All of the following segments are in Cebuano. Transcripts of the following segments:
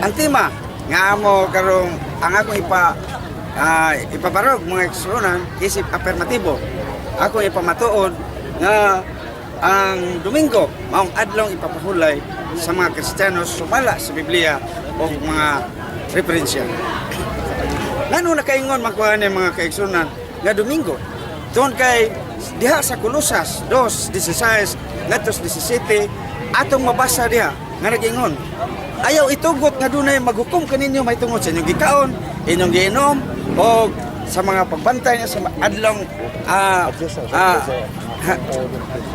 Ang tema nga amo karong ang akong ipabarog, mga igsuonan, isip apermatibo. Ako ipamatuod nga ang Domingo maong adlong ipapahulay sa mga Kristiyano sumala sa Biblia o mga referensya. Ngano nakaingon man ko ani, mga kaigsunan, nga Domingo? Tungod kay diha sa Kolosas 2:16 ngadto 17, atong mabasa diha nga nagingon, "Ayaw itugot nga dunay maghukom kaninyo mahitungod sa inyong gikaon, inyong giinom o sa mga pagbantay niya sa adlong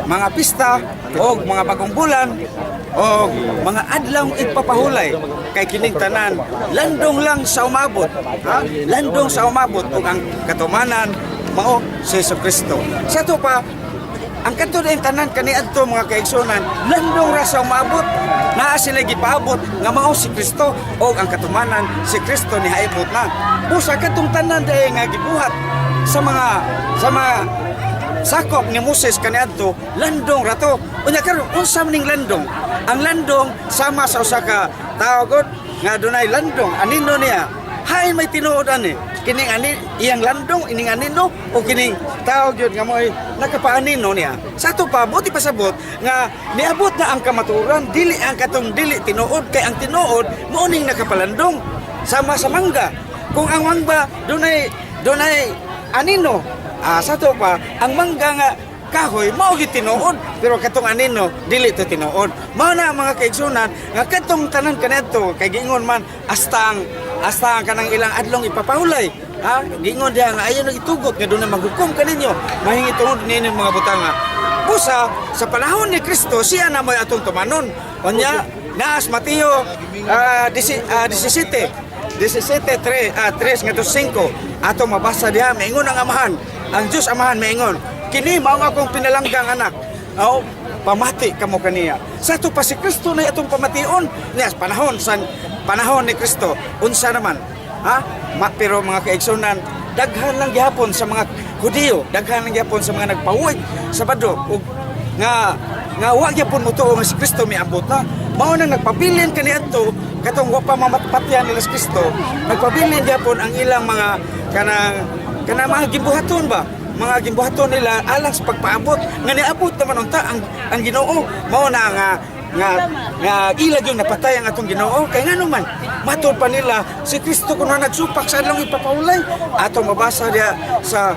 mga pista o mga bagong bulan o mga adlong igpapahulay, kay kining tanan landong lang sa umabot," ha? Landong sa umabot ug ang katumanan mao si Jesu Kristo. Sa ato pa, ang kadto din tanan kaniadto, mga kaigsunan, landong ra sa umabot. Naa sila gipaabot nga mao si Kristo o ang katumanan si Kristo ni haibot na. Busa kadtong tanan dahil nga gibuhat sa mga sakop ni Moses kaniadto, landong rato. Unya karon, unsa man ning landong? Ang landong sama sa usa ka tawo gud nga dunay landong, anino niya. Hain may tinuod ani? Kining ani iyang landong, ining anino, o kining tao gyud nga mo'y nakapaanino niya? Sa ato pa, buti pasabot nga niabot na ang kamatuoran, dili ang katong dili tinuod, kay ang tinuod mao ning nakapalandong. Sama sa mangga. Kung ang mangga dunay anino, sa ato pa, ang mangga nga kahoy mao gyud tinuod, pero katong anino dili to tinuod. Mao na, mga kaigsunan, nga katong tanan kaniadto, kay giingon man hasta ang kanang ilang adlong ipapahulay, ha, giingon diha nga ayaw nagitugot nga dunay maghukom kaninyo mahingi tungod ninyo mga butanga. Busa sa panahon ni Kristo, siya na mo'y atong tumanon. Unya naas Mateo 17 17 3 3 ngadto 5, ato mabasa diha, maingon ang Amahan, ang Dios Amahan maingon, "Kini mao ang akong pinalanggang anak. Aw, pamati kamo kaniya." Sa ato pa, si Kristo na atong pamation niya. Panahon sa panahon ni Kristo, unsa naman, ha? Pero mga kaigsunan, daghan lang gihapon sa mga Hudiyo, daghan lang gihapon sa mga nagpahuway Sabado ug nga nga wa gyapon motuo nga si Kristo miabot na. Mao nang nagpabilin kaniadto katong wa pa mamatpatyan nila si Kristo, nagpabilin gyapon ang ilang mga kanang kanang mga gimbuhaton ba, mga gimbuhaton nila alang sa pagpaabot nga niabot naman unta ang Ginoo. Mao na nga nga nga ila yung napatay ang atong Ginoo, kay ngano man matod pa nila si Kristo kuno nagsupak sa adlong ipapahulay. Atong mabasa diha sa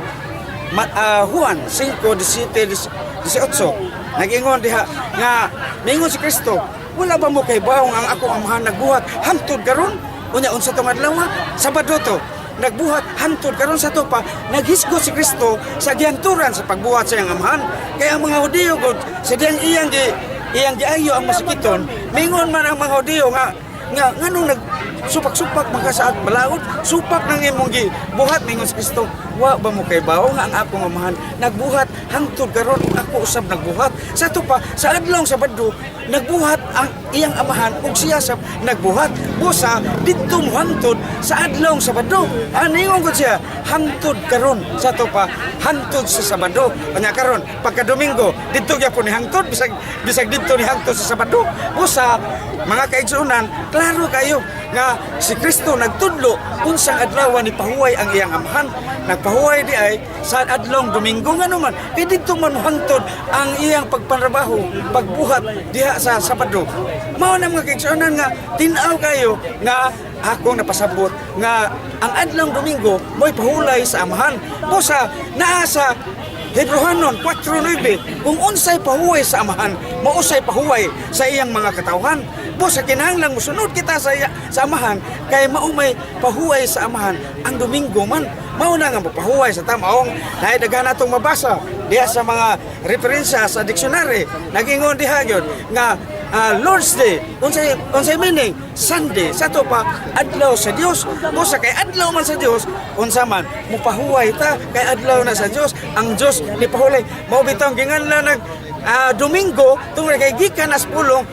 Juan 5:17 18, nagingon diha nga mingon si Kristo, "Wala ba mo kahibaw ang akong Amahan nagbuhat hangtod karon?" Unya unsa tong adlaw? Sabado to. Nagbuhat hangtod karon. Sa to pa, naghisgot si Kristo sa gihanturan sa pagbuhat sa iyang Amahan. Kaya ang mga Hudiyo gud sa diyang iyang giayo ang masakiton, mingon man ang mga Hudiyo nga nganong nag supak-supak man ka sa balaod, supak nang imong gibuhat? Mingon si Kristo, "Wa ba mo kahibaw nga ang akong Amahan nagbuhat hangtod karon, ako usab nagbuhat?" Sa to pa, sa adlong Sabado nagbuhat ang iyang Amahan ug siya sab nagbuhat. Busa didto mo hangtod sa adlong Sabado. Aningon gud siya hangtod karon. Sa to pa, hangtod sa Sabado. Kanya karon, pagka Domingo, didto gyapon ni hangtod, bisag bisag didto ni hangtod sa Sabado. Busa, mga kaigsuonan, klaro kayo nga si Kristo nagtudlo unsang adlaw ni pahuway ang iyang Amahan. Nagpahuway di ay sa adlong Domingo. Nga naman kay didto man hangtod ang iyang pagpanrabaho, pagbuhat diha sa Sabado. Mao na, mga kaigsuonan, nga tin-aw kayo nga akong napasabot nga ang adlong Domingo mo'y pahulay sa Amahan. Busa naa sa Hebrohanon 4:9, kung unsay pahuway sa Amahan, mausay pahuway sa iyang mga katawhan. Busa kinahanglan mosunod kita sa Amahan kay mao may pahuway sa Amahan ang Domingo man. Mao na nga pahuway sa tamaong naay daghan natong mabasa diha sa mga referensya sa dictionary. Nagingon diha gyud nga Lord's Day, unsay unsay meaning? Sunday. Sa to pa, adlaw sa Dios. Busa kay adlaw man sa Dios, unsa man, mupahuway ta kay adlaw na sa Dios. Ang Dios ni pahulay. Mao bitong ginganlan nag Domingo tungod kay gikan as pulong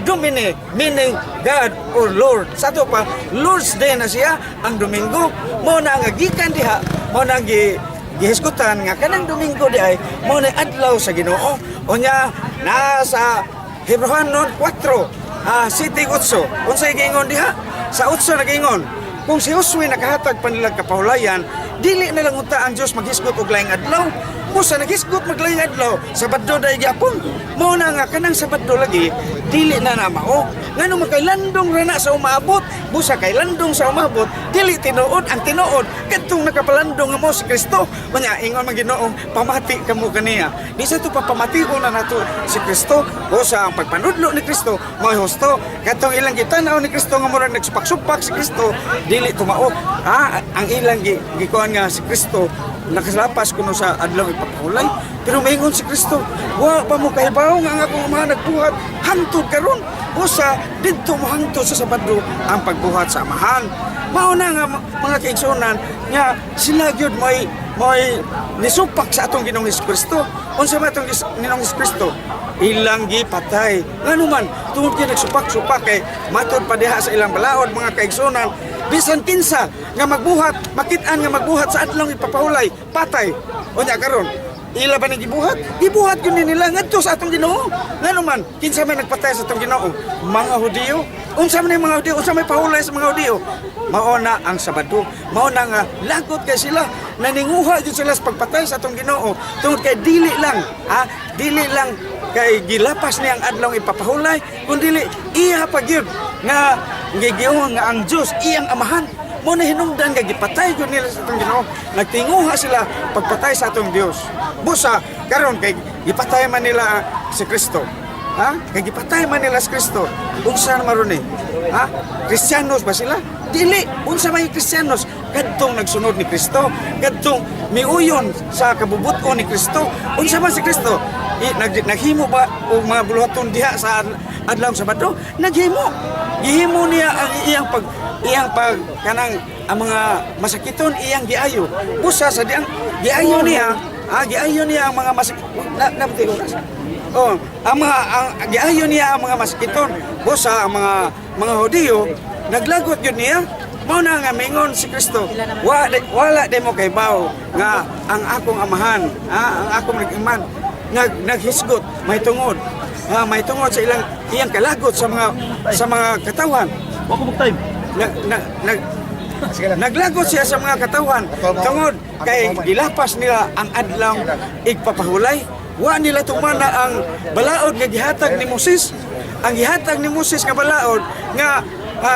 Domine, meaning God or Lord. Sa to pa, Lord's Day na siya ang Domingo. Mao na nga gikan diha, mao na gi gihisgutan nga kanang Domingo di ay mao na adlaw sa Ginoo. Unya naa sa Hebrohanon 4 7:8. Unsay giingon diha? Sa 8 nagingon, kung si Josue nakahatag pa nilang kapahulayan, dili na lang unta ang Dios maghisgot og laing adlaw. Busa naghisgot maglaing adlaw, Sabado dai gyapon. Mao na nga kanang Sabado lagi dili na na mao. Ngano makailandong ra na sa umaabot, busa kay landong sa umaabot, dili tinuod. Ang tinuod kadtong nakapalandong nga mo si Kristo. Manya ingon man Ginoo, "Pamati kamo kaniya." Di sa to papamation na nato si Kristo. Busa ang pagpanudlo ni Kristo mao husto. Katong ilang gitan-aw ni Kristo nga murag nagsupak-supak si Kristo, dili tumao. Ha, ang ilang gikuan nga si Kristo nakalapas kuno sa adlaw ipapahulay. Pero maingon si Kristo, "Wa pa mo kahibaw nga ang akong Amahan nagbuhat hangtod karon." Busa didto mo hangtod sa Sabado ang pagbuhat sa Amahan. Mao na nga, mga kaigsuonan, nga sila gyud mo'y nisupak sa atong Ginoong Hesus Kristo. Unsa man atong Ginoong Hesus Kristo? Ilang gipatay. Ngano man? Tungod kay nagsupak-supak, kay matod pa diha sa ilang balaod, mga kaigsuonan, bisan kinsa nga magbuhat, makit-an nga magbuhat sa adlaw ipapahulay, patay. Unya karon, ila ba ning gibuhat? Gibuhat gyud ni nila ngadto sa atong Ginoo. Ngano man? Kinsa may nagpatay sa atong Ginoo? Mga Hudiyo. Unsa man yung mga Hudiyo? Unsa may pahulay sa mga Hudiyo? Mao na ang Sabado. Mao na nga lagot kay sila. Naninguha gyud sila sa pagpatay sa atong Ginoo. Tungod kay dili lang, ha? Dili lang kay gilapas niya ang adlaw ipapahulay, kundi iya pa gyud nga gigiyon nga ang Dios iyang Amahan. Mo na hinungdan nga gipatay gyud nila sa atong Ginoo. Nagtinguha sila pagpatay sa atong Dios. Busa karon kay gipatay man nila si Kristo. Ha? Kay gipatay man nila si Kristo. Unsa na maron ni? Ha? Kristiyanos ba sila? Dili. Unsa may Kristiyanos? Kadtong nagsunod ni Kristo, kadtong miuyon sa kabubuton ni Kristo. Unsa man si Kristo? Naghimo ba og mga buluhaton diha sa adlaw Sabado? Naghimo. Gihimo niya ang iyang pag kanang ang mga masakiton iyang giayo. Busa sa diyang giayo niya, giayo niya ang mga masakit na, na, oras. Oh, ang giayo niya ang mga masakiton. Busa ang mga Hudiyo naglagot yun niya. Mao na nga mingon si Kristo, "Wala di mo kaybaw nga ang akong Amahan, ang akong nag-iman naghisgot may tungod sa ilang iyang kalagot sa mga katawhan." Wa ko time. Nag, nag, nag, Naglagot siya sa mga katawhan tungod kay gilapas nila ang adlaw igpapahulay. Wa nila tumana ang balaod nga gihatag ni Moses. Ang gihatag ni Moses nga balaod nga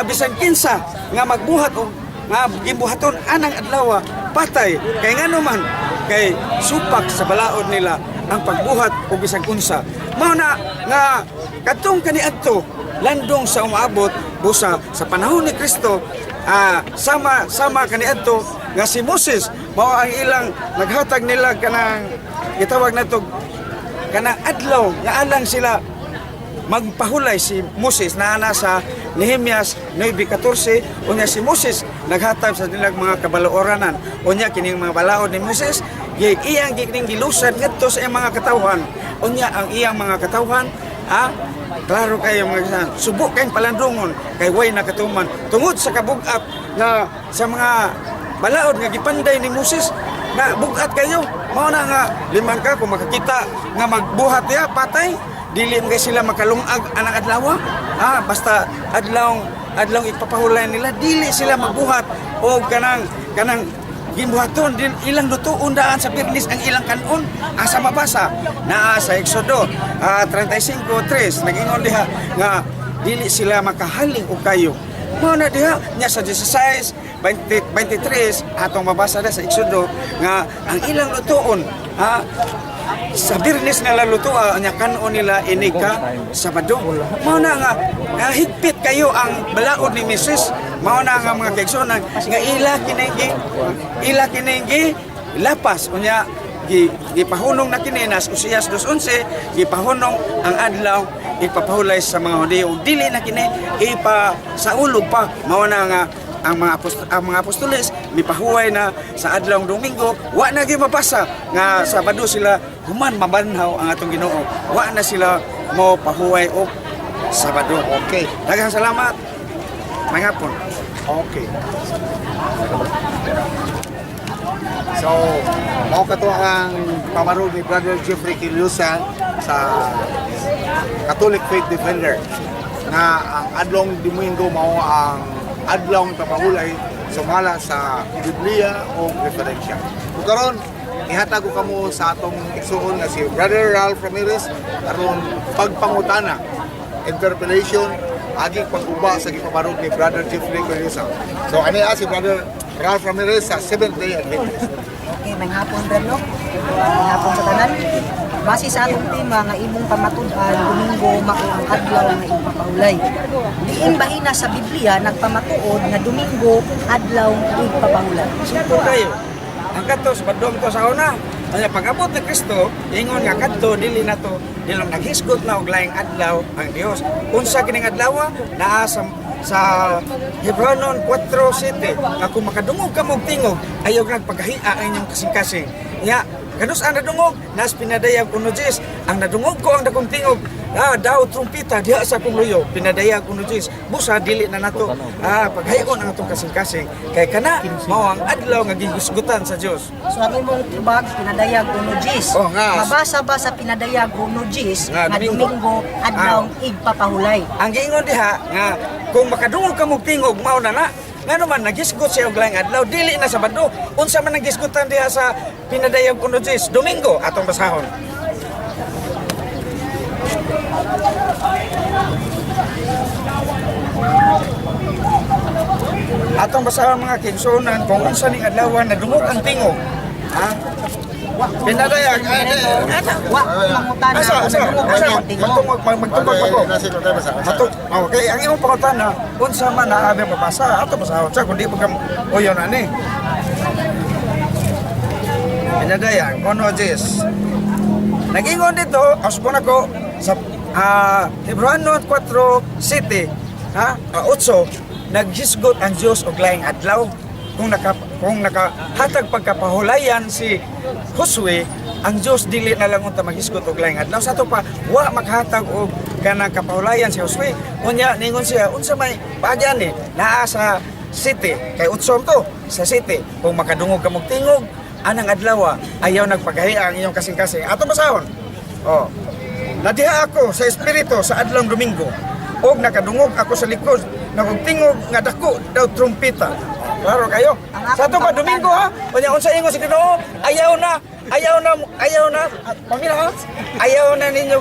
bisan kinsa nga magbuhat og nga gibuhaton anang adlaw, patay. Kay ngano man? Kay supak sa balaod nila ang pagbuhat og bisan unsa. Mao na nga kadtong kaniadto landong sa umaabot. Busa sa panahon ni Kristo, sama sama kaniadto nga si Moses mao ang ilang naghatag nila kanang gitawag nato kanang adlaw nga alang sila magpahulay. Si Moses naa na sa Nehemias 9:14. Unya si Moses naghatag sa nilang mga kabalooranan. Unya kining mga balaod ni Moses iyang gining gilusad ngadto sa iyang mga katawhan. Unya ang iyang mga katawhan, klaro kayo mga kasan, subo kayong palandungon kay way nakatuman tungod sa kabugat nga sa mga balaod nga gipanday ni Moses na bugat kayo. Mao na nga liman ka kung makakita nga magbuhat ya, patay. Dili man kay sila makalungag anang adlaw, basta adlaw ipapahulay nila, dili sila magbuhat o kanang gimbuhaton din. Ilang lutuon daan sa Biyernes ang ilang kanon. Asa mabasa naa sa Exodo 35:3? Nagingon diha nga dili sila makahaling og kayo. Mao na diha nya sa 16:20, 23 atong mabasa na sa Exodo nga ang ilang lutuon, sa Biyernes nila lutoa, nya kanon nila inig ka Sabado. Mao na nga higpit kayo ang balaod ni Moses. Mao na nga, mga kaigsuonan, nga ila kiningi lapas. Unya gipahunong na kini nas Osias 2:11. Gipahunong ang adlaw ipapahulay sa mga Hudiyo. Dili na kini ipa saulog pa. Mao na nga ang mga apostoles mipahuway na sa adlaw Domingo. Wa na gyud mabasa nga Sabado sila human mabanhaw ang atong Ginoo. Wa na sila mo pahuway og Sabado. Okay. Daghang salamat. Mangapon. Okay. So, mao kato ang pamaron ni Brother Jeffrey Quillosa sa Catholic Faith Defender nga nga ang adlong Domingo mao ang adlong papahulay sumala sa Biblia o referensya. Ug karon ihatag ko kamo sa atong igsuon nga si Brother Ralph Ramirez aron pagpangutana, interpellation, agi pag-uba sa gipabarog ni Brother Jeffrey Coriosa. So ani si Brother Ralph Ramirez sa Seventh Day Adventist. Okay, may hapon, Brad, no? May hapon sa tanan. Base sa atong tema nga imong pamatud-an, Domingo mao ang adlaw nga ipapahulay. Diin bahina sa Biblia nagpamatuod nga Domingo adlaw igpapahulay? Simple kayo. Ang kato sa badong to sa una. Kaya pag-abot ni Kristo, ingon nga kadto dili na to, dili na naghisgot na og laing adlaw ang Dios. Unsa kining adlaw? Naa sa Hebronon 4:7 nga kung makadungog ka og tingog, ayaw nagpagahia ang inyong kasing-kasing. Nya, kanus ang nadungog, nas pinadayag 1:10. Ang nadungog ko ang dakong tingog, daw trumpita diha sa akong luyo, pinadayag 1:10. Busa dili na nato paghayon ang atong kasing-kasing kay kana mao ang adlaw nga gihisgutan sa Dios. So ang imong tubag, pinadayag 1:10. Oh, nga. Mabasa ba sa pinadayag 1:10 Nga, nga Domingo. Domingo adlaw igpapahulay? Ang giingon diha nga kung makadungog ka mong tingog, mao na na. Ngano man nagisgot siya og laing adlaw, dili na Sabado. Unsa man nagisgutan diha sa pinadayag 1:10? Domingo atong basahon. Atong basahon, mga kinsunan, kung unsa ning adlaw nadungog ang tingog. Ha? Pinadayag ay, ay, ay. Wa ko mangutana Asa, kung asa, nadungog asa, ang tingog. magtungog, magtungog ako. Nasi ko tayo basa. Ato, okay, ang imong pangutana, unsa man na abi mabasa, ato basahon sa kundi pa kam uyo na ni. Pinadayag, 1:10. Nag-ingon dito, asbon ako sa Hebreano 4:7, ha? 8, naghisgot ang Dios og laing adlaw. Kung nakahatag pagkapahulayan si Josue, ang Dios dili na lang unta maghisgot og laing adlaw. Sa ato pa, wa makahatag og kanang kapahulayan si Josue. Unya ningon siya, unsa may paagyan ni naa sa city kay utsom to sa city, kung makadungog ka mog tingog anang adlaw, ayaw nagpagahi ang inyong kasing-kasing. Ato basahon. Oh. Nadiha ako sa espiritu sa adlong Domingo og nakadungog ako sa likod nagog tingog nga dako daw trumpeta. Klaro kayo. Ang akong Sa ato pa, Domingo ha. Unya unsa ingon sa Ginoo? Ayaw na, ayaw na, ayaw na. Pamilya ha. Ayaw na ninyo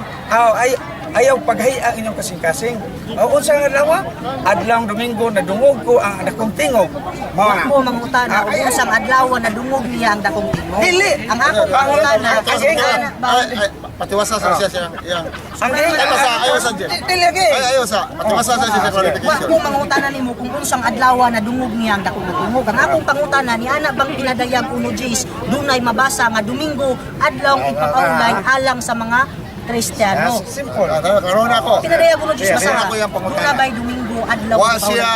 ay ayaw paghahi ang inyong kasing-kasing. O, unsa nga adlaw? Adlong Domingo nadungog ko ang dakong tingog. Mao Wa na. ko mangutana Ah, kung ay, ay. unsang adlaw nadungog niya ang dakong tingog. Dili. Ang akong pangutana, Ay, ana ba Ay, patiwasa sa siya siyang iyang. Ang Ay, basa, ayaw sa Jeff. Dili lagi. Ay, ayaw sa. Patiwasa sa siya sa Wa clarification. ko mangutana nimo kung unsang adlaw nadungog niya ang dakong tingog. Ang akong pangutana ni ana bang pinadayag 1:10 dunay mabasa nga Domingo adlaw ipapahulay alang sa mga Kristiyano? Yes, simple. Karoon ako. Pinadayag 1:10 Yes, basa. ako yung pangutana. Duna bay Domingo adlaw Wa ipapahulay? siya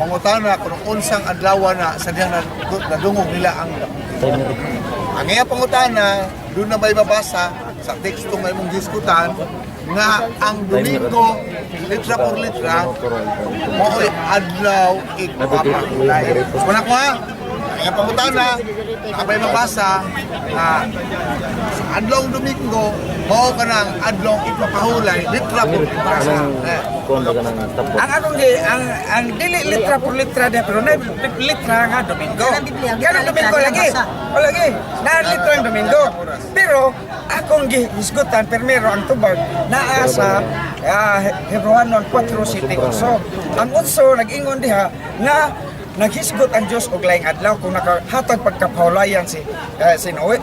mangutana kung unsang adlaw na sa diyang nadungog nila ang Ang iya pangutana, doon na may mabasa sa teksto nga imong gisgutan nga ang Domingo litra por litra mo'y adlaw igpapahulay. So na ko ha, ang iya pangutana, nakabay mabasa nga sa adlong Domingo mao ka ng adlong ipapahulay litra por litra. Eh. Ang akong gi ang dili litra por litra dia, pero na litra nga Domingo. Kanang Biblia, Kanang litra, Domingo litra, lagi. basa. O lagi. Na litra ang Domingo. Pero akong gihisgutan permero ang tubag naa sa Hebreano 4:7. Ang 8 nag-ingon diha nga naghisgot ang Dios og laing adlaw kung nakahatag pagkapahulayan si Noe,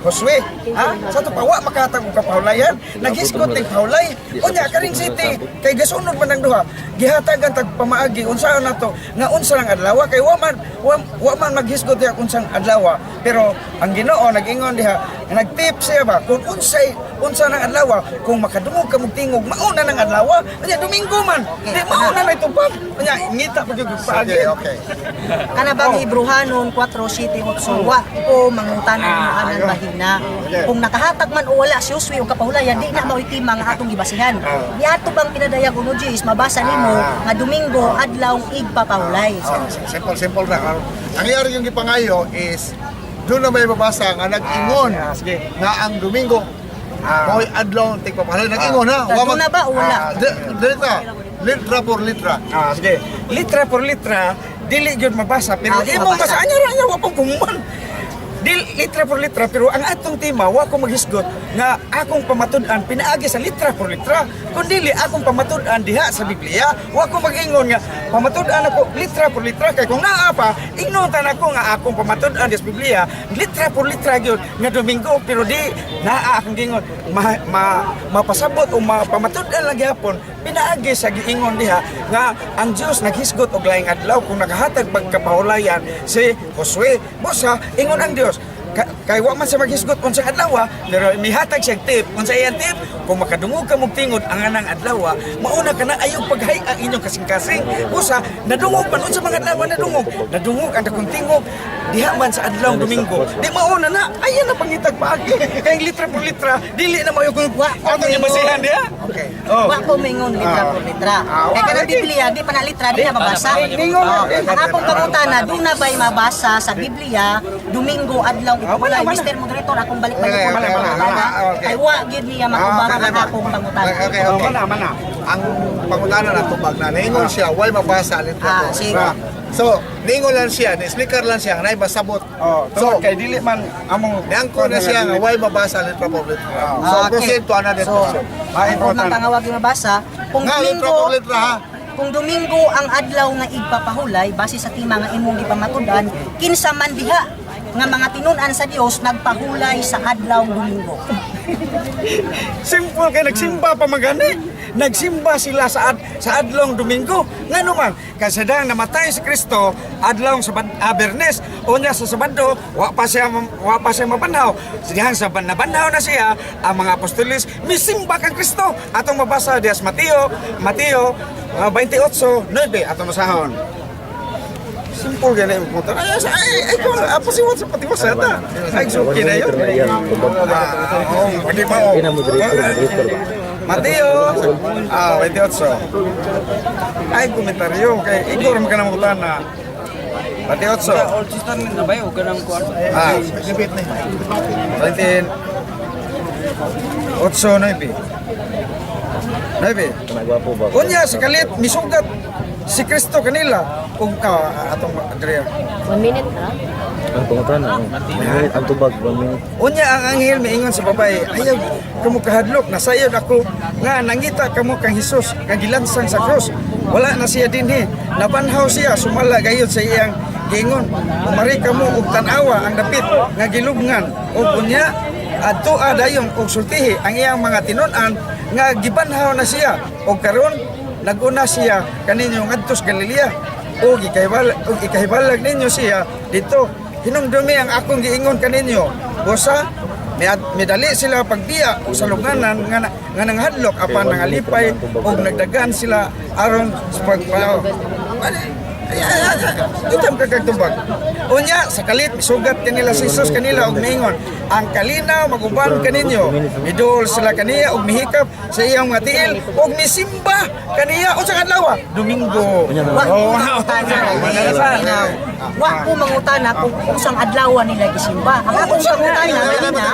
Josue, ha? Sa to pa wa makahatag og kapahulayan, naghisgot ning pahulay. Unya karing city kay gasunod man ang duha, gihatagan tag pamaagi unsaon nato nga unsa lang adlaw kay wa man maghisgot diha kung unsang adlaw, pero ang Ginoo nag-ingon diha, nagtip siya ba kung unsay unsa nang adlaw, kung makadungog ka mong tingog, mauna nang adlaw. Unya Domingo man di mauna na itupag. Unya ngita pa gyud og paagi. Okay, okay. Kana bang Hebrehanon 4:7-8, wa ko mangutana nimo anan bahina. Kung nakahatag man o wala si Josue og kapahulayan, di na mao'y tema nga atong gibasihan. Niadto bang pinadayag 1:10 mabasa nimo nga Domingo adlaw igpapahulay? Ah, simple, simple na. Ang iyari yung gipangayo is doon na may babasa nga nag-ingon Ah, sige. nga ang Domingo Mao'y adlaw ang tigpapahulay. Nag-ingon ha. Wa Doon na ba o wala? Dito, litra por litra. Ah, sige. Litra por litra, dili gyud mabasa pero Ah, di imong mabasa. basa anya ra anya wa pong kumuman. Dili litra por litra pero ang atong tema wa ko maghisgot nga akong pamatud-an pinaagi sa litra por litra, kun dili akong pamatud-an diha sa Biblia. Wa ko mag-ingon nga pamatud-an ako litra por litra kay kung naa pa ingnon tan ako nga akong pamatud-an diha sa Biblia litra por litra gyud nga Domingo, pero di naa akong gingon mapasabot o mapamatud-an lang gihapon pinaagi sa giingon diha nga ang Dios naghisgot og laing adlaw kung nakahatag pagkapahulayan si Josue. Busa ingon ang Dios kay wa man siya maghisgot unsang adlaw, pero mihatag siya tip. Unsa iyang tip? Kung makadungog ka mong tingod ang anang adlaw, mauna ka na ayaw paghay ang inyong kasing-kasing. Busa nadungog man unsa mga adlaw nadungog, nadungog ang dakong tingog diha man sa adlaw Domingo. Di mauna na ayan na pangitag paagi kay litra por litra dili na mayo kung atong gibasihan diha. Okay. Oh. Wa ko mingon litra por litra. Ah, Kay wa, kanang lagi. Biblia di pa na litra, di na mabasa. Ningon Oh, na. ang akong pangutana, doon na ba'y mabasa sa Biblia Domingo adlaw Ah, wala, ipahulay? wala. Mr. Moderator, akong balik-balik Okay, ko okay, ang pangutana. okay, okay. Kay wa gyud niya makubang Ah, ang akong pangutana. Okay, Oh, okay. mana mana. Ang pangutana na tubag na niingon siya why mabasa litra Ah, por sige. litra. So, niingon lang siya, ni-speaker lang siya, nga basabot. Oh, So, so kay dili man among niangko na siya nga why mabasa litra por litra. So, Ah, okay. proceed to another So, question. Ah, ang unang pangawag yung mabasa, kung Nga litra Domingo, por litra ha. kung Domingo ang adlaw nga igpapahulay base sa tima nga imong gipamatud-an, kinsa man diha nga mga tinun-an sa Dios nagpahulay sa adlaw Domingo? Simple kay nagsimba pa magani. Nagsimba sila sa adlong Domingo. Ngano man kasi dang namatay si Kristo adlong sa Bernes, unya sa Sabado wa pa siya mabanhaw. Dihang sa nabanhaw na siya, ang mga apostoles misimba kang Kristo. Atong mabasa diha sa Mateo, Mateo 28:9 atong basahon. Simple gani ang punta. Ay, ay, ay, ay, kung apasiwat sa patiwas ata. Ay, suki na yun. Ah, oh, hindi pa, oh. Moderator ba? Mateo, 28. Ay, komentaryo. Kay Igor, magkanamutan na. 28. Old Testament na ba yun? Ganang kuwan. Ah, Repeat na. 28, 9. 9. Kanagwapo ba? Unya, sa kalit, misugat si Kristo kanila. Ug atong Andrea. 1 minute ha? Ang pangutana. Oh. 1 minute ang tubag, 1 minute. Unya ang anghel miingon sa babae, "Ayaw kamo kahadlok, nasayod ako nga nangita kamo kang Hesus nga gilansang sa krus. Wala na siya dinhi. Nabanhaw siya sumala gayud sa iyang giingon. Umari kamo og tan-awa ang dapit nga gilubngan ug unya adtoa dayon og sultihi ang iyang mga tinun-an nga gibanhaw na siya og karon naguna siya kaninyo ngadto sa Galilea ug ikahibalag ninyo siya dito. Hinumdumi ang akong giingon kaninyo." Busa midali sila pagbiya og sa lubnganan nga nanghadlok apan nangalipay og nagdagan sila aron sa pagpao. Itam ka kag tubag. Unya sa kalit sugat kanila si Jesus kanila og miingon, "Ang kalinaw maguban kaninyo." Midol sila kaniya og mihikap sa iyang mga tiil og misimba kaniya. Unsa adlaw? Domingo. Wa ko Oh, mangutana. Wa ko mangutana kung unsang adlaw nila gisimba. Ang akong pangutana kanina,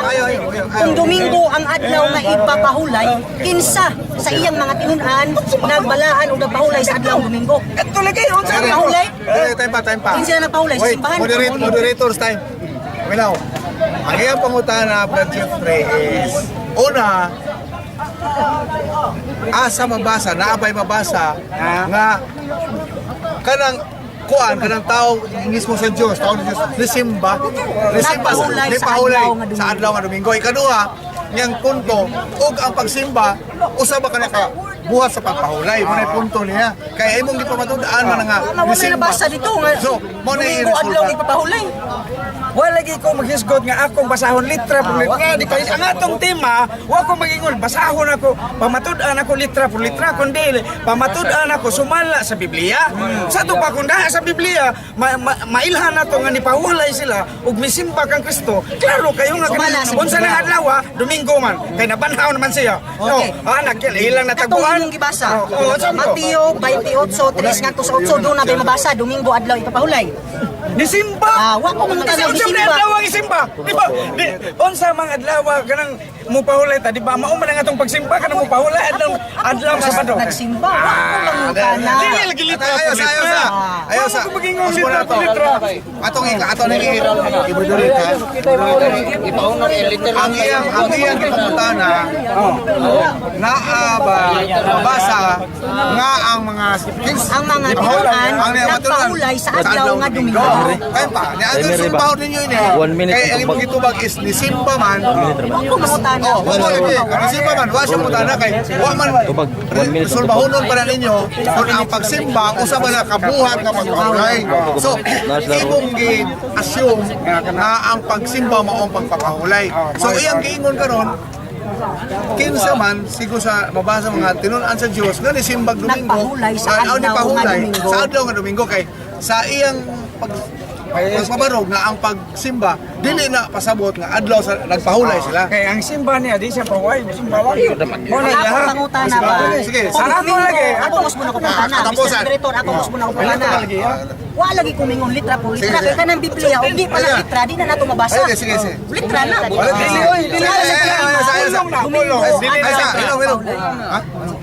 kung Domingo ang adlaw nga ipapahulay, kinsa sa iyang mga tinun-an nagbalaan o nagpahulay sa adlaw Domingo? Kadto lagi unsa adlaw? Nagpahulay? Eh, time pa, time pa. Kinsa na nagpahulay sa Wait, simbahan? moderators time. Minaw. Ang iyang pangutana, Brad Jeffrey, is una, asa mabasa, naabay mabasa nga kanang kuan kanang tao mismo sa Dios, tao ni Dios, nisimba, nisimba, Nagpahulay sa nipahulay adlaw nga Domingo. sa adlaw nga Domingo. Ikaduha, niyang punto ug ang pagsimba usa ba kana ka buhat sa pagpahulay mo na punto niya kay imong gipamatud-an man nga Wala na nisimba. nabasa dito nga So mo na Domingo adlaw ipapahulay. Wala lagi ko maghisgot nga akong basahon litra por litra. Di kay ang atong tema, wa ko magingon basahon ako, pamatud-an ako litra por litra, kundi pamatud-an ako sumala sa Biblia. Sa to pa kung daha sa Biblia, mailhan nato nga nipahulay sila ug misimba kang Kristo. Klaro kayo nga Sumala sa unsa Biblia. na adlaw, Domingo man kay nabanhaw naman siya. Okay. Oh, anak ilang Katong nataguan. inyong gibasa. Oh, oh, unsa man to? Mateo 28:3 ngadto sa 8, doon na ba mabasa Domingo adlaw ipapahulay? Nisimba. Ah, wa ko mangutana og Unsa man nisimba. adlaw ang isimba? Di ba? Di, unsa mang adlaw kanang mupahulay ta, di ba? Mao man ang atong pagsimba kanang mupahulay adlaw adlaw sa Sabado. Nagsimba, wa ko mangutana. Dili lagi litra Ayaw por sa, ayaw litra. sa. Ayaw sa. Wa mo magingon Mas litra muna por to. litra. Atong ika, ato nang i-moderate ha. Ang iyang gipangutana naa ba mabasa nga ang mga Ang mga tinunan nagpahulay sa adlaw nga Domingo. Kaya pa, ni atong Timer, iba. sulbahon ninyo ini. One minute Kay ang ang imong tubag. gitubag is nisimba man. Wa ko mangutana. Oh, wa mo lagi. Kung nisimba man, wa siya mutana kay wa man Tubag. 1 minute ang tubag. sulbahonon pa na ninyo kung ang pagsimba usa ba na kabuhat nga pagpahulay. So, imong gi-assume nga ang pagsimba mao ang pagpapahulay. So, iyang giingon karon kinsa man sigo sa mabasa mga tinun-an sa Dios nga nisimbag Domingo. Nagpahulay sa Ah, adlaw nga nagpahulay Domingo. sa adlaw nga Domingo kay sa iyang pagpabarog nga ang pagsimba dili na pasabot nga adlaw sa nagpahulay sila. Kay ang simba niya di siya paway, simba lang. Mo na Ang iya. akong pangutana ba? Sige. Kung Ako Domingo, lagi, ako mas muna ko pangutana. Mr. Katapusan. Moderator, ako mas muna ko pangutana. Lagi, ah. Wa lagi kumingon litra por litra Sige, kay sige. kanang Biblia og di pala Sige. litra di na nato mabasa. Sige, sige, sige. Litra na. Wala, Dili, oy, dili. Ay, ay, ay, ay, ay, ay, Pulong na, Domingo, pulong. Dili Ay, na sa, litra. ilong, ilong. Ha?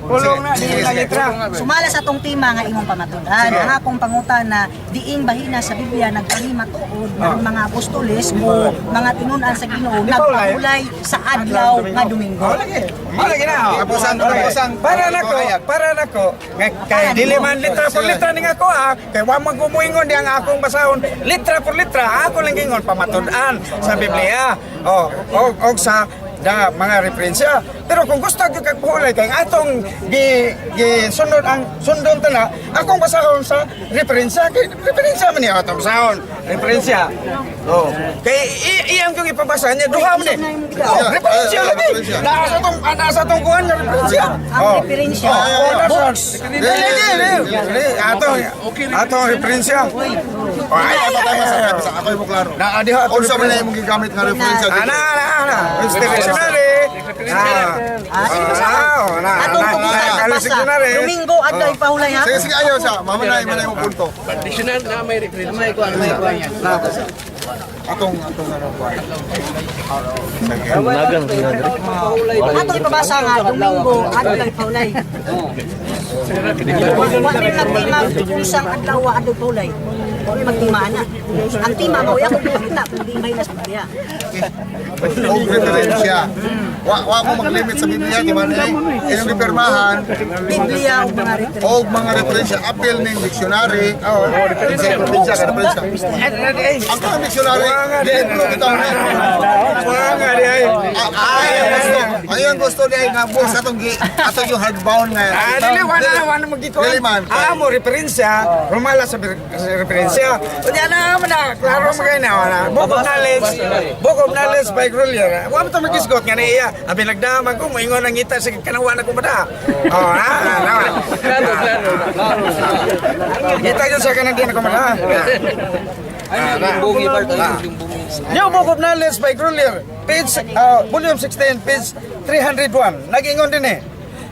Pulong na, dili na litra. Sumala sa atong tema nga imong pamatud-an. Ang akong pangutana, diing bahina sa Biblia nagpahimatuod ng mga apostoles o mga tinun-an sa Ginoo nagpahulay sa adlaw nga Domingo. Oh, lagi. Oh, lagi na. Oh. Tapusan, tapusan. Para nako, para nako. Nga kay dili man litra por litra ning ako ah. Kay wa man gumuingon di ang akong basahon. Litra por litra ako lang gingon pamatud-an sa Biblia. Oh, og og sa da mga referensya. Pero kung gusto gyud kag pahulay kay ang atong gi, gi sunod ang sundon tana, akong basahon sa referensya kay referensya man niya atong basahon. Referensya. Oh. Kay iyang kong ipabasa niya duha man ni. Oh, referensya lagi. Naa sa tong naa sa tong kuan nga referensya. Ang referensya. Oh, books. Dili dili. Dili ato ato referensya. Oh, ay, ay, ay, ay, ako yung klaro. Na diha ato. Unsa man na imong gigamit nga referensya dito? Ana ana ana. Dictionary. Ah, sige basa. Ah, na, Atong na, tugutan na, na basa. dictionary. Domingo adlaw ipahulay ha. Sige, sige, ayaw sa. Mamanay, manay mo punto. Atong, atong ano po. Nagang sila diri. Atong ipabasa nga Domingo adlaw ipahulay. Wa rin magtima kung sang adlaw wa adlaw ipahulay. Wa rin magtima ana. Ang tema mao akong gipakita kung di may nas Biblia. Og referensya. Wa mo maglimit sa Biblia, di ba? Eh, inyong gipirmahan, Biblia o mga referensya. og mga referensya, appeal ning dictionary, encyclopedia, ka referensya. Ang kanang dictionary, di-improve ito na. Wala nga di ay. Ay, ang gusto. Ay, ang gusto niya nga books atong atong yung hardbound nga. Ah, dili wala wala magkikuan. Dili man. Ah, mo referensya, rumala sa referensya. Unya na man na, klaro mo kay na wala. Book of knowledge, book of knowledge by Grulier. Wa mo to magisgot nga niya. Abi nagdamag ko moingon ang ngita sa kanawa na ko bada. Oh, na na. Klaro, klaro. Ngita jud sa kanang di na ko bada. Ano yung bungi, Bart? Ano yung bungi? New Book of Knowledge by Grulier, page, volume 16, page 301. Nag-ingon din eh.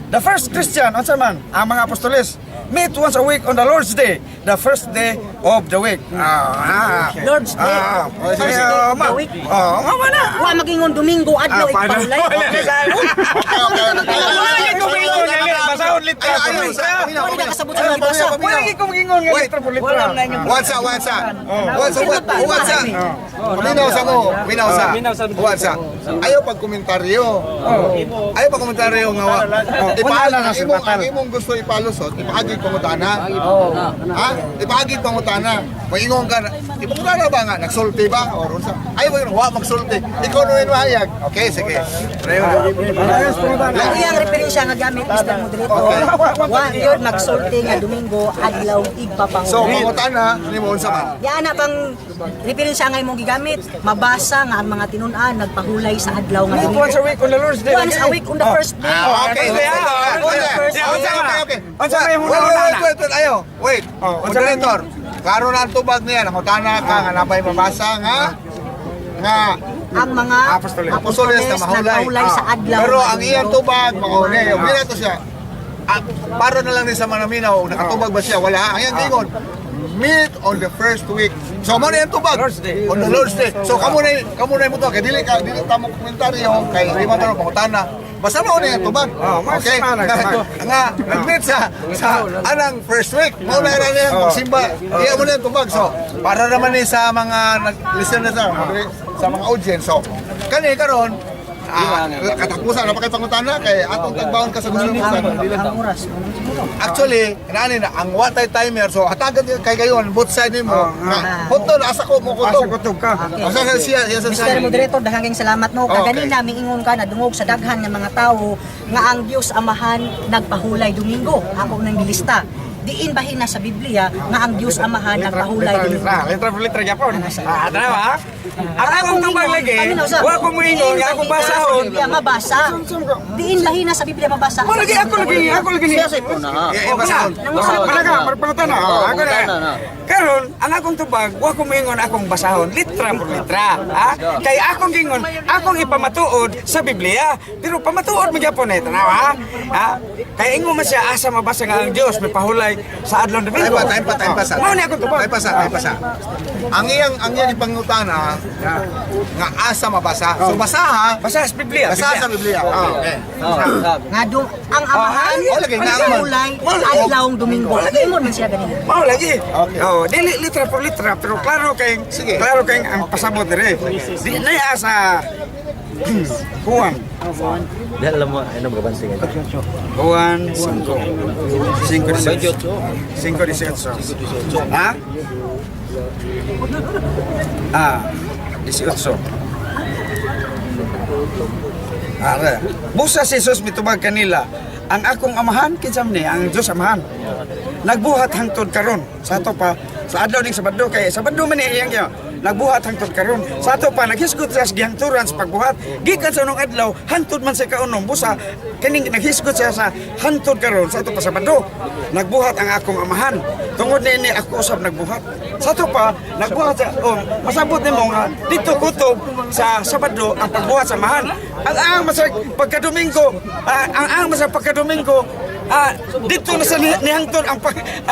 The first Christian, unsa man, ang mga apostoles, meet once a week on the Lord's Day, the first day of the week. Lord's Day. First day of the week. Oh, nga na. Wa magingon Domingo adlaw paano? ipahulay. Wala Okay, okay. Wala lagi ko maingon nga li- basahon litra Ayaw, por ayaw, litra. ayaw. Wala ka kasabot sa mga gibasa. Wala lagi ko maingon nga litra por litra. Wansa, wansa. Wansa, wansa. Paminaw sa mo, minaw sa. Wansa. Ayaw pagkomentaryo. Ayaw pagkomentaryo nga wa. Wala na Ang imong, sa ang imong gusto ipalusot, ipaagi pangutana. Ha? Ipaagi pangutana. Maingon ka, na, ipangutana ba nga nagsulti ba or unsa? Ayaw mo yun, wa magsulti. Ikaw no mahayag. Okay, sige. Pareho na. Ang iyang referensya nga gamit Mr. Moderator, wa yun magsulti nga Domingo adlaw So, igpapahulay. pangutana nimo unsa man? Yan na pang referensya nga imong gigamit, mabasa nga ang mga tinun-an nagpahulay sa adlaw nga Meet Domingo. once a week on the Lord's Day. Once a week on the first day. Ah, okay. Okay, ah, Okay, okay. okay, okay, okay. Unsa may Wait, huna-huna wait, na? wait, wait, ayaw. Wait. Oh, unsa may- Moderator, klaro na ang tubag niya. Nangutana ka nga napay mabasa nga nga Ang mga Apostoles. apostoles na mahulay. nagpahulay sa adlaw. Pero nga ang iyang Domingo. tubag, mauna. Yung to siya. Ah, para na lang ni sa manaminaw, nakatubag ba siya? Wala. Ang iyang gingon. nag-meet on the first week. So mo na yung tubag. Lord's Day. On the Lord's Day. So kamo na mo to kay dili ta mo komentaryo kay di man tanong pangutana. Basta mo na yung tubag. Oh, mas Okay. mana, tubag. Nga nag-meet sa anang first week. Mo na na yung pagsimba. Iya mo na yung tubag. So para naman ni sa mga nag-listen na sa mga audience. So kani karon katapusan na pa kay pangutana kay atong tagbaon ka sa gusto mo Ang oras. Actually, nani na ang watay timer so hatagan kay kayon both side nimo. Oh, Nga, Hotdog asa ko mo Asa kutob. kutob ka. Asa ka siya siya sa Mr. Moderator, daghang salamat no. Okay. Kaganina miingon ka nadungog sa daghan nga mga tawo nga ang Dios Amahan nagpahulay Domingo. Ako nang gilista. Diin bahin na sa Biblia nga ang Dios Amahan nagpahulay Litra, Domingo. litra, litra, litra, gyapon. Ah, tanaw ha? Ang akong tubag lagi, Paminaw sa- wa ko moingon nga akong Diin bahina sa basahon. Biblia mabasa. Diin bahina sa Biblia mabasa. Mo lagi ako lagi, ako lagi ni. Siya sa ipon na ha. Yeah, Oh, basahon. kana. Kana ka, pangutana. Oh, ako na. Pangutana na. Karon, ang akong tubag, wa ko moingon akong basahon, litra por litra, ha? Kay akong gingon, akong ipamatuod sa Biblia. Pero pamatuod mo gyapon eh, tanaw ha? Ha? Kay ingon man siya asa mabasa nga ang Dios may pahulay sa adlaw Time Domingo. pa, time pa, time pa sa. Mao ni akong tubag. Time pa sa, time pa sa. Ang iyang ipangutana nga asa mabasa. So basa ha. Basa sa Biblia. Basa sa Biblia. Ah, okay. Oh, sabi. Nga ang Amahan Oh, lagi, nga naman. nagpahulay adlaw Domingo. Ingon man siya ganina. Mao lagi. Okay. Oh, dili litra por litra pero klaro kay Sige. klaro kay ang pasabot dire. Di na sa Juan. Di alam mo, ano magabansi ka. Juan 5. 5 18. 5 18. Ha? Ah, 18. Are. Busa si Jesus mitubag kanila. Ang akong amahan kinsa man ni ang Dios amahan. Nagbuhat hangtod karon sa ato pa sa adlaw ning Sabado kay Sabado man ni iyang kaya. Nagbuhat hangtod karon sa ato pa naghisgot siya sa gihangturan sa pagbuhat gikan sa unong adlaw hangtod man sa kaunom busa kining naghisgot siya sa hangtod karon sa ato pa Sabado nagbuhat ang akong amahan tungod niini ako usab nagbuhat sa ato pa nagbuhat sa oh, masabot nimo nga dito kutob sa Sabado ang pagbuhat sa amahan ang masag pagkadomingo ang masag pagkadomingo dito na sa nihangtod ang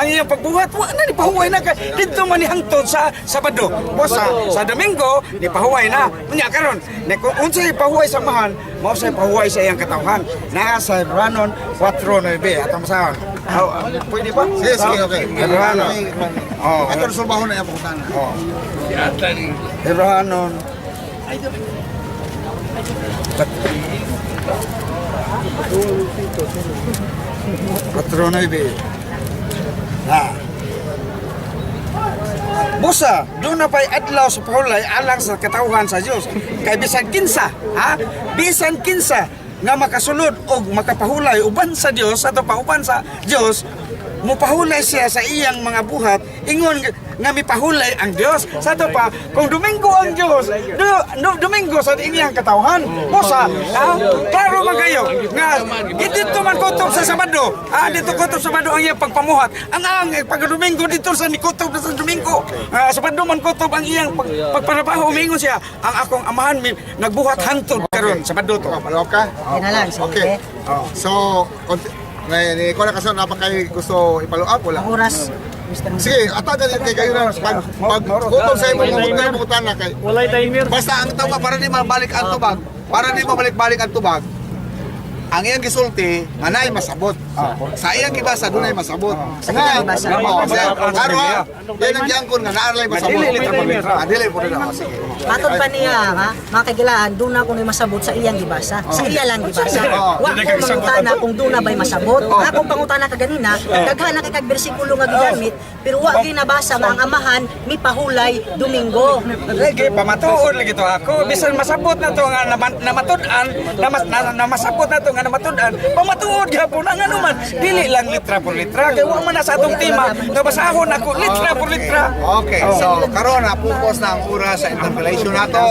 iyang pagbuhat wa na ni pahuway na kay dito man nihangtod sa Sabado o sa Domingo ni pahuway na unya karon ni kung unsay pahuway sa amahan mao say pahuway sa iyang katawhan naa sa Hebranon 4:9 atong basahon. Oh, pwede ba? Sige, sige, okay. Hebranon. Oh, Ato resolbahon na iyang pangutana. oh. Hebranon. 4:9. Ha. Busa, doon na pa'y adlaw sa pahulay alang sa katawhan sa Dios. Kay bisan kinsa, ha? Bisan kinsa nga makasulod og makapahulay uban sa Dios ato pa uban sa Dios mupahulay siya sa iyang mga buhat ingon nga mipahulay ang Dios sa ato pa kung Domingo ang Dios do, Domingo sa iyang katawhan busa ha? Klaro man kayo nga dito man kutob sa Sabado dito kutob sa Sabado ang iyang pagpamuhat ang pag Domingo dito sa nikutob sa Domingo. Sabado man kutob ang iyang pagparabaho mingon siya ang akong amahan mi, nagbuhat hantod karon Sabado to. Malawak ka? Kinalang, sige. Okay. So, ni ko na kasi napakay gusto ipalo up wala. Ang oras, Mr. Sige, atagan kay kayo na pag kutob sa imong mga pangutana kay Walay timer. Basta ang tawag para di mabalik ang tubag, para di mabalik-balik ang tubag. Ang iyang gisulti, nga naay masabot. Sa iyang gibasa, dunay masabot. Sa iyang gibasa. Oo, sa klaro ha. Yan ang giangkon nga naarlay masabot. Dili, litra pa litra. Ah, dili po na. Sige. Matod pa niya, ha? Mga kagilaan, doon na kuno'y masabot sa iyang gibasa. Sa iya lang gibasa. Oo. Wa ko mangutana kung doon na ba'y masabot. Ang akong pangutana kaganina, daghan na kay kag bersikulo nga gigamit, pero wa ginabasa nga ang amahan mipahulay Domingo. Lagi pamatuod lagi to ako bisan masabot na to nga namatud-an na masabot na to nga namatud-an pamatuod gyapon ang ano man dili lang litra por litra kay wa man na sa atong tema nga basahon ako litra por litra. Okay, so karon na pupos na ang oras sa interpellation nato.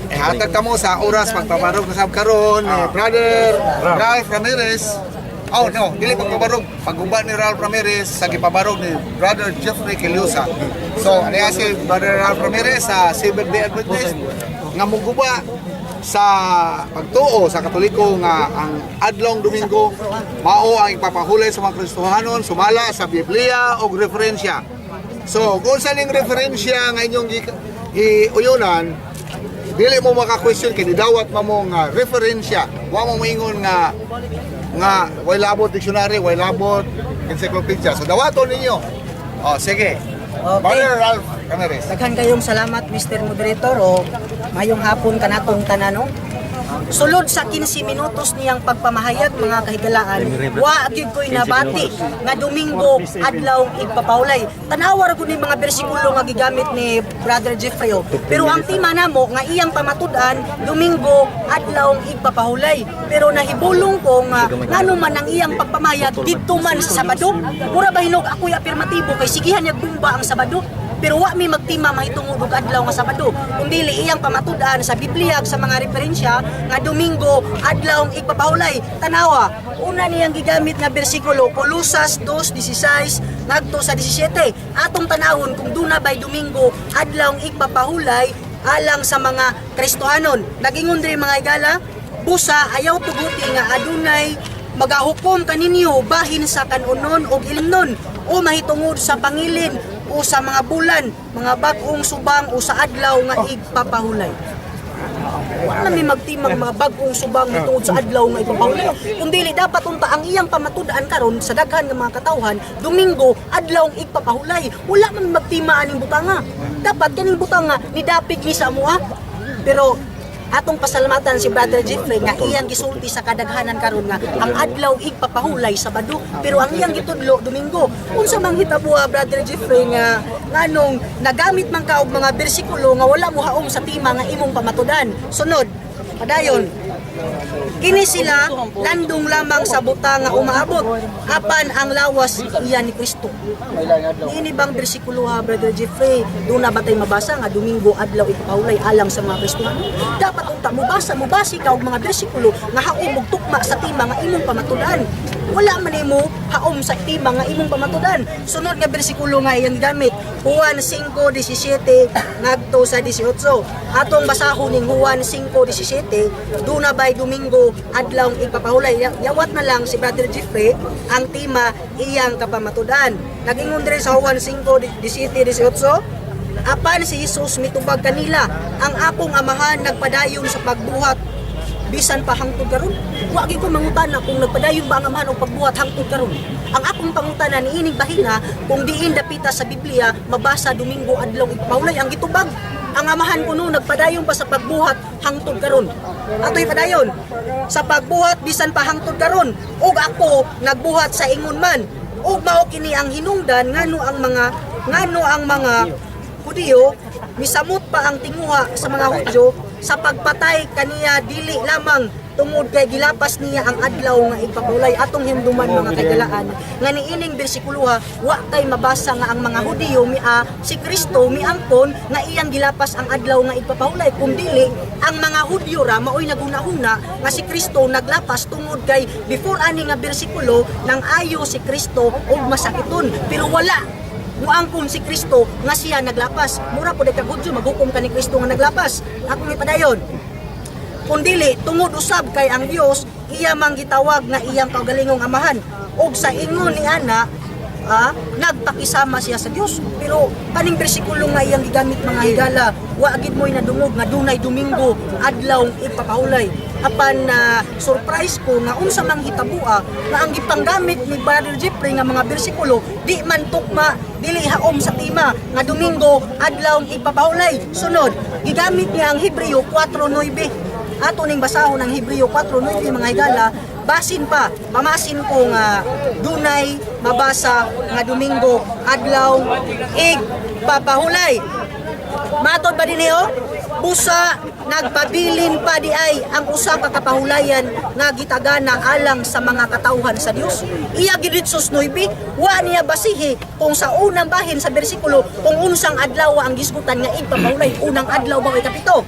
Ihatag kamo sa oras pagpabarog na sab karon ni Brother Ralph Ramirez. Oh no, dili pagpabarog, pagguba ni Ralph Ramirez sa gipabarog ni Brother Jeffrey Kilusa. So, niya si Brother Ralph Ramirez sa Seventh Day Adventist nga muguba Sa pagtuo sa Katoliko nga ang adlong Domingo mao ang ipapahulay sa mga Kristohanon sumala sa Biblia o referensya. So, kung sa ning referensya nga inyong giuyunan, dili mo maka-question kay didawat mo nga referensya. Wa mo moingon nga nga way labot dictionary, way labot encyclopedia. So dawaton ninyo. Oh, sige. Okay. Brother Ralph Ramirez. Daghan kayong salamat, Mr. Moderator, o mayong hapon kanatong tanan, no? Sulod sa 15 minutos niyang pagpamahayag, mga kahigalaan, wa gyud ko'y nabati nga Domingo adlaw igpapahulay. Tanawa ra gud ni mga bersikulo nga gigamit ni Brother Jeffrey, oh. Pero ang tema namo nga iyang pamatud-an, Domingo adlaw igpapahulay. Pero nahibulong ko nga ngano man ang iyang pagpamayag didto man sa Sabado. Mura ba hinog ako'y apirmatibo kay sigihan niya bumba ang Sabado. Pero wa mi magtima mahitungod og adlaw nga Sabado. Kung dili iyang pamatud-an sa Biblia ug sa mga referensya nga Domingo adlaw ang igpapahulay. Tanawa, una niyang gigamit nga bersikulo, Kolosas 2:16 ngadto sa 17. Atong tanawon kung duna bay Domingo adlaw ang igpapahulay alang sa mga Kristohanon. Nagingon diri, mga igala, busa ayaw tuguti nga adunay magahukom kaninyo bahin sa kanunon og ilimnon o mahitungod sa pangilin o sa mga bulan, mga bag-ong subang o sa adlaw nga igpapahulay. Wala may magtimang mga bag-ong subang tungod sa adlaw nga ipapahulay. Kung dili dapat unta ang iyang pamatud-an karon sa daghan nga mga katawhan, Domingo adlaw ang igpapahulay. Wala man magtima aning butanga. Dapat kaning butanga ni dapig ni sa amoa. Pero atong pasalamatan si Brother Jeffrey nga iyang gisulti sa kadaghanan karon nga ang adlaw igpapahulay Sabado, pero ang iyang gitudlo Domingo. Unsa man hitabo, Brother Jeffrey, nga nganong nagamit man ka og mga bersikulo nga wala mo haom sa tema nga imong pamatudan? Sunod, padayon. Kini sila landong lamang sa buta nga umaabot, apan ang lawas iya ni Kristo. Niini bang bersikulo ha, Brother Jeffrey, doon na ba tayo mabasa nga Domingo adlaw ipapahulay alang sa mga Kristohano? Dapat unta mubasa, mubasi ka og mga bersikulo nga haom og tukma sa tema nga imong pamatudan. Wala man nimo haom sa tema nga imong pamatudan. Sunod nga bersikulo nga iyang gamit, Juan 5:17 ngadto sa 18. Atong basahon ning Juan 5:17, duna bay Domingo adlaw ipapahulay? Yawat na lang si Brother Jeffrey ang tema iyang kapamatudan. Nagingon diri sa Juan 5:17 18, apan si Jesus mitubag kanila, "Ang akong Amahan nagpadayon sa pagbuhat bisan pa hangtod karon." Wa gyud ko mangutana kung nagpadayon ba ang Amahan og pagbuhat hangtod karon. Ang akong pangutana niining bahina kung diin dapita sa Biblia mabasa Domingo adlaw ipapahulay. Ang gitubag, ang Amahan kuno nagpadayon pa sa pagbuhat hangtod karon. Atoy padayon. Sa pagbuhat bisan pa hangtod karon, ug ako nagbuhat sa ingon man. Ug mao kini ang hinungdan ngano ang mga Hudiyo misamot pa ang tinguha sa mga Hudyo sa pagpatay kaniya, dili lamang tungod kay gilapas niya ang adlaw nga ipapulay. Atong hinumduman, mga kaigalaan, nga niining bersikuloha wa kay mabasa nga ang mga Hudiyo si Kristo miangkon nga iyang gilapas ang adlaw nga ipapahulay, kung dili ang mga Hudyo ra maoy naghuna-huna nga si Kristo naglapas tungod kay before ani nga bersikulo nang ayo si Kristo og masakiton, pero wala muangkon si Kristo nga siya naglapas. Mura po kag Hudyo maghukom ka ni Kristo nga naglapas. Akong ipadayon. Kundili tungod usab kay ang Dios iya mang gitawag nga iyang kaugalingong Amahan ug sa ingon ni ana nagpakisama siya sa Dios. Pero kaning bersikulo nga iyang gigamit, mga higala, wa gid mo'y nadungog nga dunay Domingo adlaw ipapahulay. Apan na surprise ko nga unsa mang hitabua nga ang gipanggamit ni Brother Jeffrey nga mga bersikulo di man tukma, dili haom sa tema nga Domingo adlaw ipapahulay. Sunod, gigamit niya ang Hebreo 4:9. Ato ning basahon ang Hebreo 4:9, mga higala, basin pa pamasin ko nga dunay mabasa nga Domingo adlaw igpapahulay. Matod ba dinhi oh? Busa nagpabilin pa di ay ang usa ka kapahulayan nga gitagana alang sa mga katawhan sa Dios. Iya gid sus 9, wa niya basihi kung sa unang bahin sa bersikulo kung unsang adlaw ang gisgutan nga igpapahulay, unang adlaw ba o ikapito.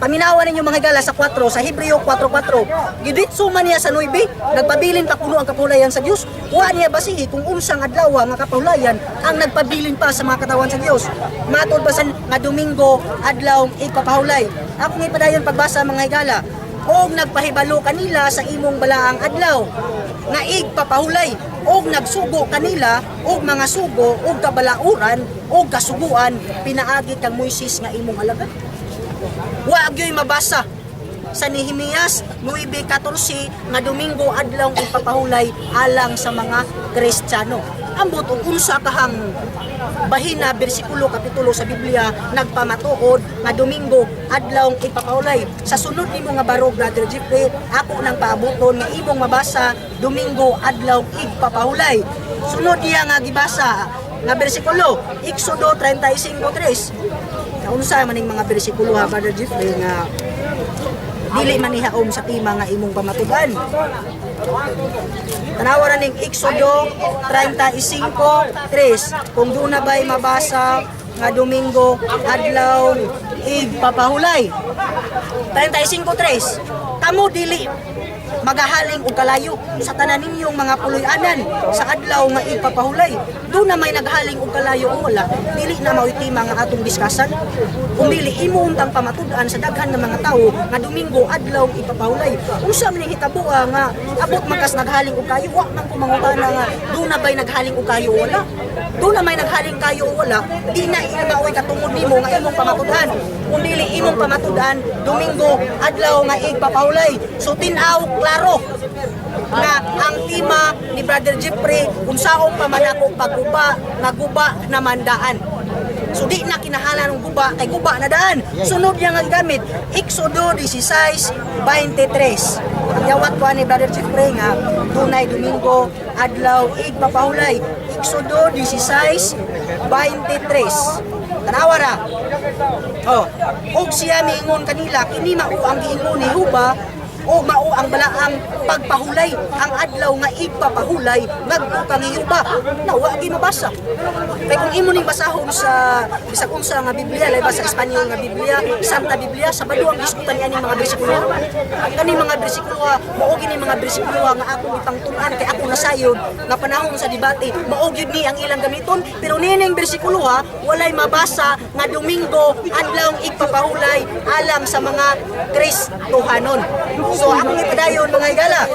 Paminawan ninyo, mga higala, sa 4, sa Hebreo 4:4. Giditso man niya sa 9, nagpabilin pa kuno ang kapulayan sa Dios. Wa niya basihi kung unsang adlaw nga kapulayan ang nagpabilin pa sa mga katawan sa Dios. Matod ba sa nga Domingo adlaw ipapahulay? Akong ipadayon pagbasa, mga higala, og nagpahibalo kanila sa imong balaang adlaw nga igpapahulay, og nagsugo kanila og mga sugo og kabalauran og kasuguan pinaagi kang Moises nga imong alagad. Wa gyoy mabasa sa Nehemias 9:14 nga Domingo adlaw ipapahulay alang sa mga Kristiyano. Ambot og unsa kahang bahina, bersikulo, kapitulo sa Biblia nagpamatuod nga Domingo adlaw ipapahulay. Sa sunod nimo nga barog, Brother Jeffrey, ako nang paabuton nga imong mabasa Domingo adlaw igpapahulay. Sunod niya nga gibasa nga bersikulo, Exodo 35:3. Kaunsa man ning mga bersikulo ha, Brother Jeffrey, nga dili man nihaom sa tema nga imong pamatudan? Tanawa ra ning Exodo 35:3 kung doon na ba'y mabasa nga Domingo adlaw igpapahulay. 35:3. Kamo dili magahaling og kalayo sa tanan ninyong mga puloy-anan sa adlaw nga ipapahulay. Doon na may naghaling og kalayo o wala, dili na mao'y tema nga atong diskasan. Kung dili imo untang pamatud-an sa daghan nga mga tawo nga Domingo adlaw ipapahulay. Unsa man ning hitaboa nga abot man kas naghaling og kayo? Wa man ko mangutana nga doon na ba'y naghaling og kayo o wala. Doon na may naghaling kayo o wala, di na mao'y katungod nimo nga imong pamatud-an. Kung dili imong pamatud-an Domingo adlaw nga igpapahulay. So tin-aw klaro nga ang tema ni Brother Jeffrey unsaon pa man ako pagguba nga guba na mandaan. So di na kinahanglan ng guba kay guba na daan. Sunod niya nga gamit, Exodo 16:23. Ang yawat ko ni Brother Jeffrey nga dunay Domingo adlaw igpapahulay. Exodo 16:23. Tanawa ra. Oh, og siya miingon kanila, kini mao ang giingon ni Huba o mao ang balaang pagpahulay, ang adlaw nga ipapahulay ngadto kang Huba. Na wa gi mabasa. Kay kung imo ning basahon sa bisag unsa nga Biblia, lahi ba sa Espanyol nga Biblia, Santa Biblia, Sabado ang gisgutan niya ning mga bersikulo. Kani mga bersikulo, mao gini mga bersikulo nga akong ipangtun-an kay ako nasayod nga panahon sa debate, mao gyud ni ang ilang gamiton, pero nining bersikulo ha, walay mabasa nga Domingo adlaw igpapahulay alang sa mga Kristohanon. So akong ipadayon, mga higala.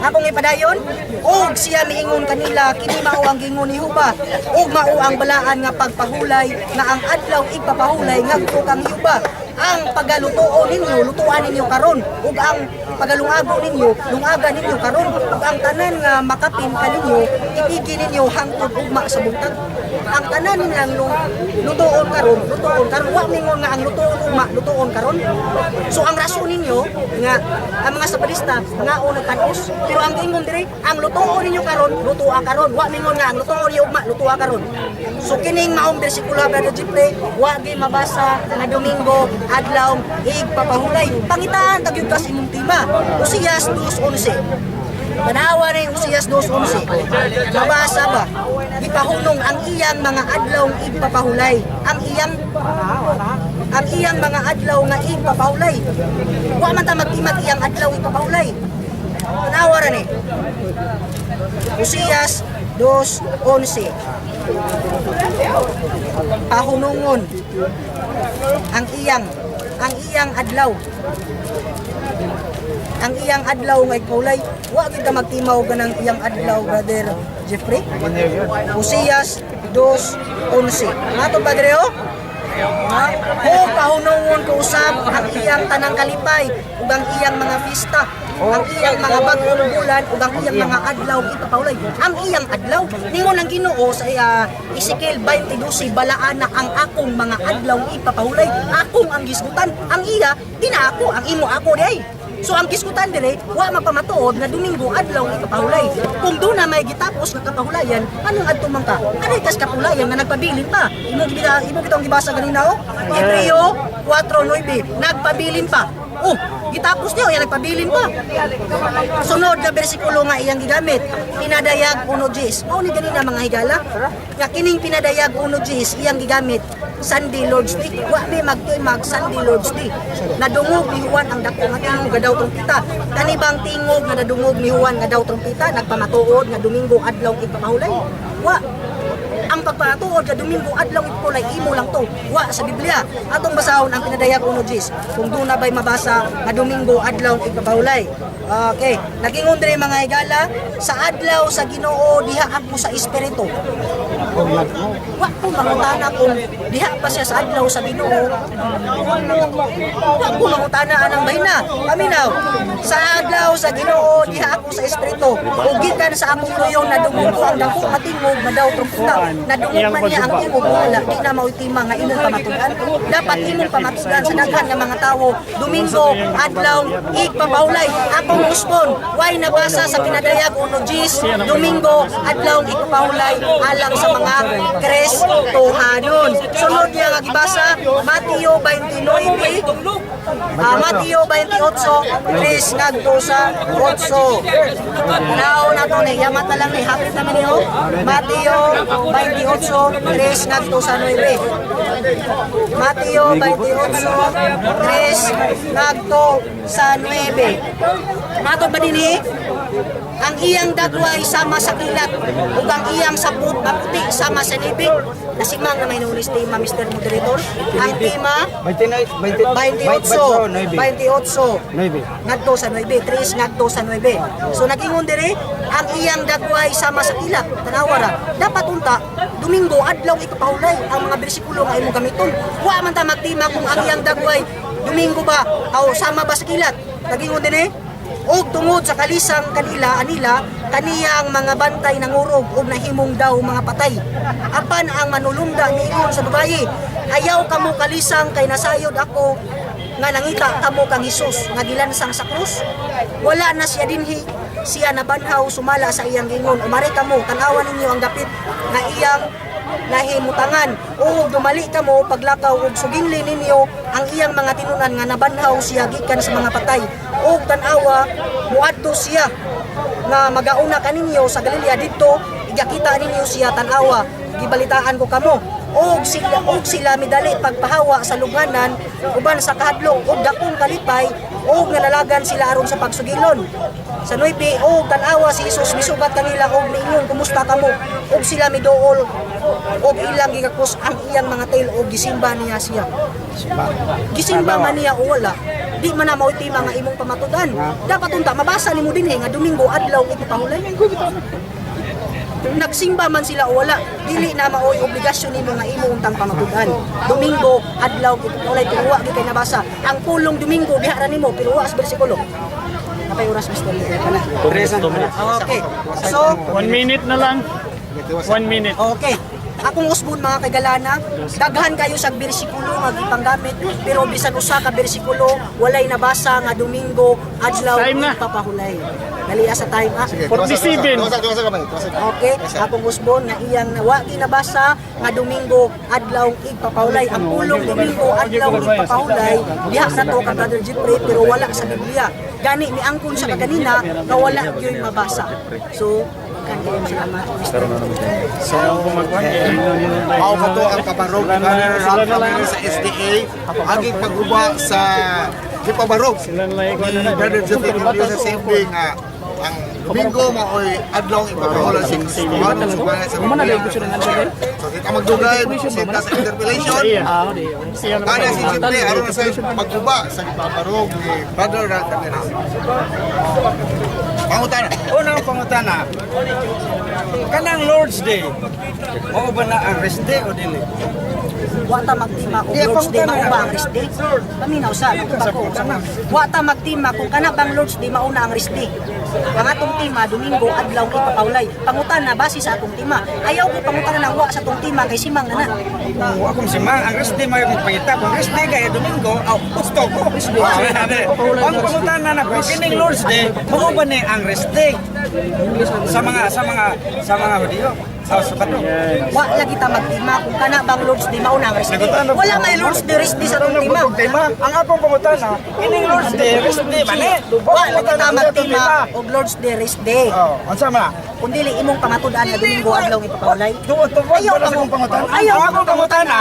Akong ipadayon, og siya miingon kanila, kini mao ang gingon ni Huba ug mao ang balaan nga pagpahulay nga ang adlaw igpapahulay ngadto kang Huba. Ang pagalutuon ninyo, lutuan ninyo karon, ug ang pagalungago ninyo, lungaga ninyo karon, ug ang tanan nga makapin kaninyo, ipigi ninyo hangtod ugma sa buntag. Ang tanan nilang lutuon karon, lutuon karon. Wa mingon nga ang lutuon ugma, lutuon karon. So ang rason ninyo nga ang mga Sabadista nga o nagtan-os, pero ang giingon diri, ang lutuon ninyo karon, lutua karon. Wa mingon nga ang lutuon ninyo ugma, lutua karon. So kining maong bersikulo, Brother Jeffrey, wa gi mabasa nga Domingo adlaw igpapahulay. Pangitaan tagyud kas imong tema. Usiyas 2:11. Tanawa na yung Usiyas 2:11. Mabasa ba? Gipahunong ang iyang mga adlaw igpapahulay. Ang iyang mga adlaw nga igpapahulay. Wa man ta magtimat iyang adlaw igpapahulay. Tanawa ra ni. Usiyas 2:11. Pahunungon ang iyang adlaw, ang iyang adlaw nga igpahulay. Wa gid ka magtimaw ganang iyang adlaw, Brother Jeffrey. Usiyas 2:11. Ngato ba dire oh? Ha? O pahunungon ko usab ang iyang tanang kalipay ug ang iyang mga pista, ang iyang mga bag-ong bulan ug ang iyang mga adlaw ipapahulay. Ang iyang adlaw, ningon ang Ginoo sa Ezekiel 20:12, balaan na ang akong mga adlaw ipapahulay. Akong ang gisgutan, ang iya di na ako, ang imo ako di ay. So ang gisgutan dire, wa mapamatuod nga Domingo adlaw ipapahulay. Kung doon na may gitapos nga kapahulayan, anong adto man ka? Anay kas kapulayan nga nagpabilin pa? Imo gibita, imo bitong gibasa ganina oh. Hebreo 4:9, nagpabilin pa. Oh, gitapos niyo, yan nagpabilin pa. Sunod na bersikulo nga iyang gigamit, Pinadayag 1:10. Mao ni ganina, mga higala. Nga kining Pinadayag 1:10 iyang gigamit Sunday Lord's Day. Wa mi magtimag Sunday Lord's Day. Nadungog ni Juan ang dako nga tingog nga daw trumpita. Kani bang tingog nga nadungog ni Juan nga daw trumpita nagpamatuod nga Domingo adlaw igpamahulay? Wa. Ang pagpamatuod nga Domingo adlaw igpulay, imo lang to. Wa sa Biblia. Atong basahon ang Pinadayag 1:10 kung doon na ba'y mabasa nga Domingo adlaw igpapahulay. Okay, nagingon diri, mga higala, sa adlaw sa Ginoo diha ako sa espiritu. Wa ko mangutana kung diha pa siya sa adlaw sa Ginoo. Wa ko mangutana anang bahina. Paminaw, sa adlaw sa Ginoo diha ako sa espiritu. Ug gikan sa akong luyon nadungog ko ang dako nga tingog nga daw trumpeta. Nadungog man niya ang tingog, wala, di na mao'y tema nga imong pamatudan. Dapat imong pamatudan sa daghan nga mga tawo, Domingo adlaw igpapahulay. Akong usbon, way nabasa sa Pinadayag 1:10, Domingo adlaw igpapahulay alang sa mga Kristohanon. Sunod niya nga gibasa, Mateo 29, Mateo 28, 3 ngadto sa 8. Tanaw na to ni, yamat na lang ni, hapit naman niyo. Mateo 28, 3 ngadto sa 9. Mateo 28, 3 ngadto sa 9. Matod ba dinhi? Ang iyang dagway sama sa kilat ug ang iyang sapot maputi sama sa nibig. Nasimang na may nulis tema, Mr. Moderator. Ang tema 28, 28 ngadto sa 9, 3 ngadto sa 9. So nag-ingon dire, ang iyang dagway sama sa kilat. Tanawa ra. Dapat unta Domingo adlaw ikapahulay ang mga bersikulo nga imong gamiton. Wa man ta magtima kung ang iyang dagway Domingo ba o sama ba sa kilat. Nag-ingon dinhi, og tungod sa kalisang kanila anila kaniyang mga bantay nangurog og nahimong daw mga patay. Apan ang manulumda niingon sa babayi, "Ayaw kamo kalisang kay nasayod ako nga nangita kamo kang Hesus nga gilansang sa krus. Wala na siya dinhi, siya nabanhaw sumala sa iyang gingon. Umari kamo, tan-awan ninyo ang dapit nga iyang nahimutangan o dumali kamo paglakaw ug suginli ninyo ang iyang mga tinunan nga nabanhaw siya gikan sa mga patay. Ug tan-awa, muadto siya nga magauna kaninyo sa Galilea, didto igakita ninyo siya. Tan-awa, gibalitaan ko kamo." Og sila midali pagpahawa sa lughanan uban sa kahadlok ug dakong kalipay ug nalalagan sila aron sa pagsugilon. Sa 9, og tan-awa, si Jesus misugat kanila og miingon, "Kumusta kamo?" Ug sila miduol og ilang gigakos ang iyang mga tail og gisimba niya siya. Gisimba man niya o wala, di man na mao'y tema nga imong pamatudan. Dapat unta mabasa nimo dinhi nga Domingo adlaw ipapahulay. Nagsimba man sila o wala, dili na maoy obligasyon nimo nga imo untang pamatudan. Domingo adlaw ipapahulay, pero wa gyud kay nabasa. Ang pulong Domingo diha ra nimo, pero wa sa bersikulo. Napay oras, Mr. 2 minutes. Okay. So, 1 minute na lang. 1 minute. Okay. Akong usbon, mga kagalana, daghan kayo sa bersikulo nga gipanggamit, pero bisan usa ka bersikulo walay nabasa nga Domingo adlaw Time na. ipapahulay. Dali sa time ah. Sige, 47. Tuwasa, tuwasa kamay. Tuwasa. Okay, akong usbon nga iyang wa ginabasa nga Domingo adlaw igpapahulay. Ang pulong Domingo adlaw igpapahulay diha na to ka Brother Jeffrey, pero wala sa Biblia. Gani miangkon sa kaganina nga wala gyud mabasa. So, kan kayo salamat. Karon na naman tayo. So, mao ka to ang kabarog ni Brother Ralph Ramirez sa SDA, aging pag-uba sa gipabarog ni Brother Jeffrey Cornelio sa CFD nga ang Domingo maoy adlaw ipapahulay sa Kristohanon sa Biblia. So, kita magdugay, presenta sa interpellation. Siya na Kada si Jeffrey aron sa pag-uba sa gipabarog ni Brother Ralph Ramirez. Pangutana. Unang pangutana, kanang Lord's Day, mao ba na ang rest day o dili? Wa ta magtima kung Yeah, Lord's Day pangutana. mao ba ang rest day. Paminaw sa natuba ko. Wa ta magtima kung kana bang Lord's Day mauna ang rest day. Ang atong tema, Domingo adlaw ipapahulay. Pangutana base sa atong tema. Ayaw ko pangutana nang wa sa atong tema kay simang na na. Wa akong simang, ang rest day mayo kong pangita. Kung rest day kay Domingo, aw, gusto ko. Ang pangutana na ko, kining Lord's Day, mao ba ni ang rest day? Sa mga Hudiyo. Sa bato. Wa lagi ta magtima kung kana bang Lord's Day mao na ang rest day. Wala may Lord's Day rest day sa atong tema. Tema. Ang akong pangutana, kining Lord's Day, rest day man eh. Wa lagi ta magtima og Lord's Day rest day. Oh, unsa man? Kung dili imong pamatud-an nga Domingo adlaw ipapahulay. Tuod tuod Ayaw ba na sa pa mo. akong pangutana? Ayaw Ang pa akong pangutana,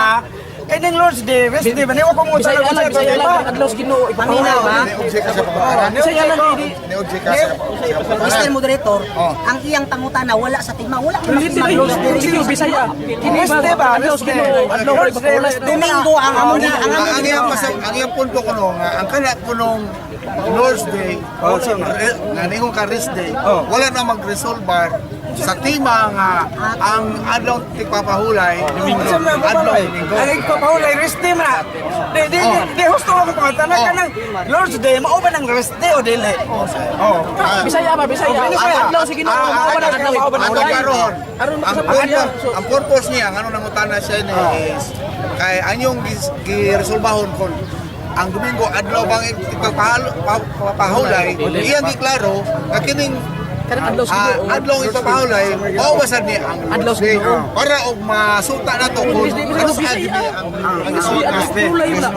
kining Lord's Day, rest day man eh. Wa ko mangutana Bisaya unsa lang, atong Bisaya tema. lang. Adlaw sa Ginoo Paminaw ha. Ni-object ka sa pangutana. Bisaya lang dili. Ni-object ka sa pangutana. Mr. Moderator, Oh. ang iyang pangutana wala sa tema, wala man Relate magtima Lord's Day rest Sige, day. Bisaya. Kini Rest ba day ba? adlaw Rest sa day. Ginoo, adlaw Lord's Day, rest day. Domingo ang among ang Ang among ang iyang ang iyang punto kuno nga ang kana kunong Lord's Day Oh, sure. nga ningon ka rest day, Oh. wala na magresolbar sa tema nga ang adlaw tigpapahulay Unsa man ang adlaw pangutana? Domingo. Ang ipapahulay, rest day man na. Di, di, di, di, husto akong pangutana. Oh. Kanang Lord's Day, mao ba ng rest day o dili? Oh. Bisaya ba, Bisaya. Oh, Bisaya. Ang adlaw sa Ginoo, Ah, mao ba ng adlaw mao ba ng Ato ipapahulay? karon. Aron Ang makasabot niya. purpose, ang purpose niya ngano nangutana siya ni is kay anyong giresolbahon kon ang Domingo adlaw bang ipapahulay, iyang giklaro nga kining Kanang adlaw sa Ginoo. Adlaw ipapahulay, mao ba sad ni ang Adlaw Lord's sa Day? Ginoo. Para og masuta nato kung ano sa Bisaya. ni ang Ang ipapahulay wala.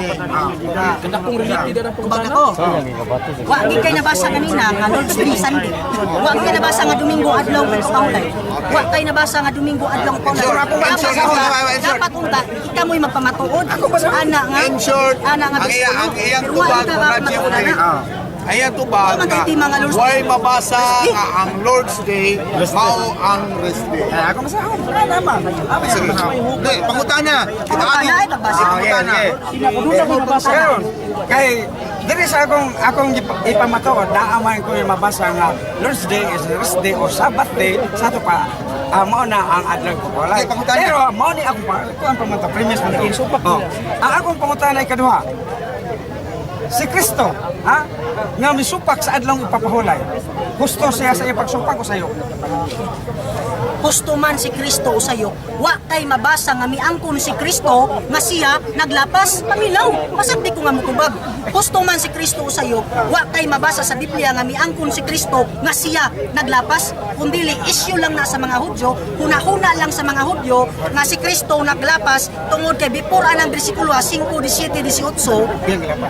Kada kong relate na Tubag pangutana. ako. Wa gid kay nabasa kanina nga Lord's Day Sunday. Wa kay nabasa nga Domingo adlaw ipapahulay. Wa kay nabasa nga Domingo adlaw ipapahulay. In short, Dapat in short, unta, dapat unta ikaw mo'y magpamatuod. Ana nga In short, ana nga ang iya ang iyang Pero wa tubag ka na matuod ana. Ang iyang tubag Wa man kay tema nga Lord's why Day. mabasa nga ang Lord's Day mao ang rest day. Ah, ako masahol. Wala naman. Sige. Hindi, pangutana. Pangutana, ay, pagbasa. Pangutana. Doon ako nabasa. Karon, kay diri sa akong akong ipamatuod, naa man ko yung mabasa nga Lord's Day is rest day or Sabbath day sa ato pa mao na ang adlaw ko wala. Okay, pangutana. Pero mao ni akong ko ang pamata premise man to. Oh. Ang akong pangutana ay kaduha. Si Kristo, ha? Nga misupak sa adlaw ipapahulay. Husto siya sa iyang pagsupak o sayo. Husto man si Kristo o sayo, wa kay mabasa nga miangkon si Kristo nga siya naglapas pamilaw. Masagdi ko nga mutubag. Husto man si Kristo o sayo, wa kay mabasa sa Biblia nga miangkon si Kristo nga siya naglapas. Kundili issue lang na sa mga Hudyo, huna-huna lang sa mga Hudyo nga si Kristo naglapas tungod kay before anang bersikulo 5, 17, 18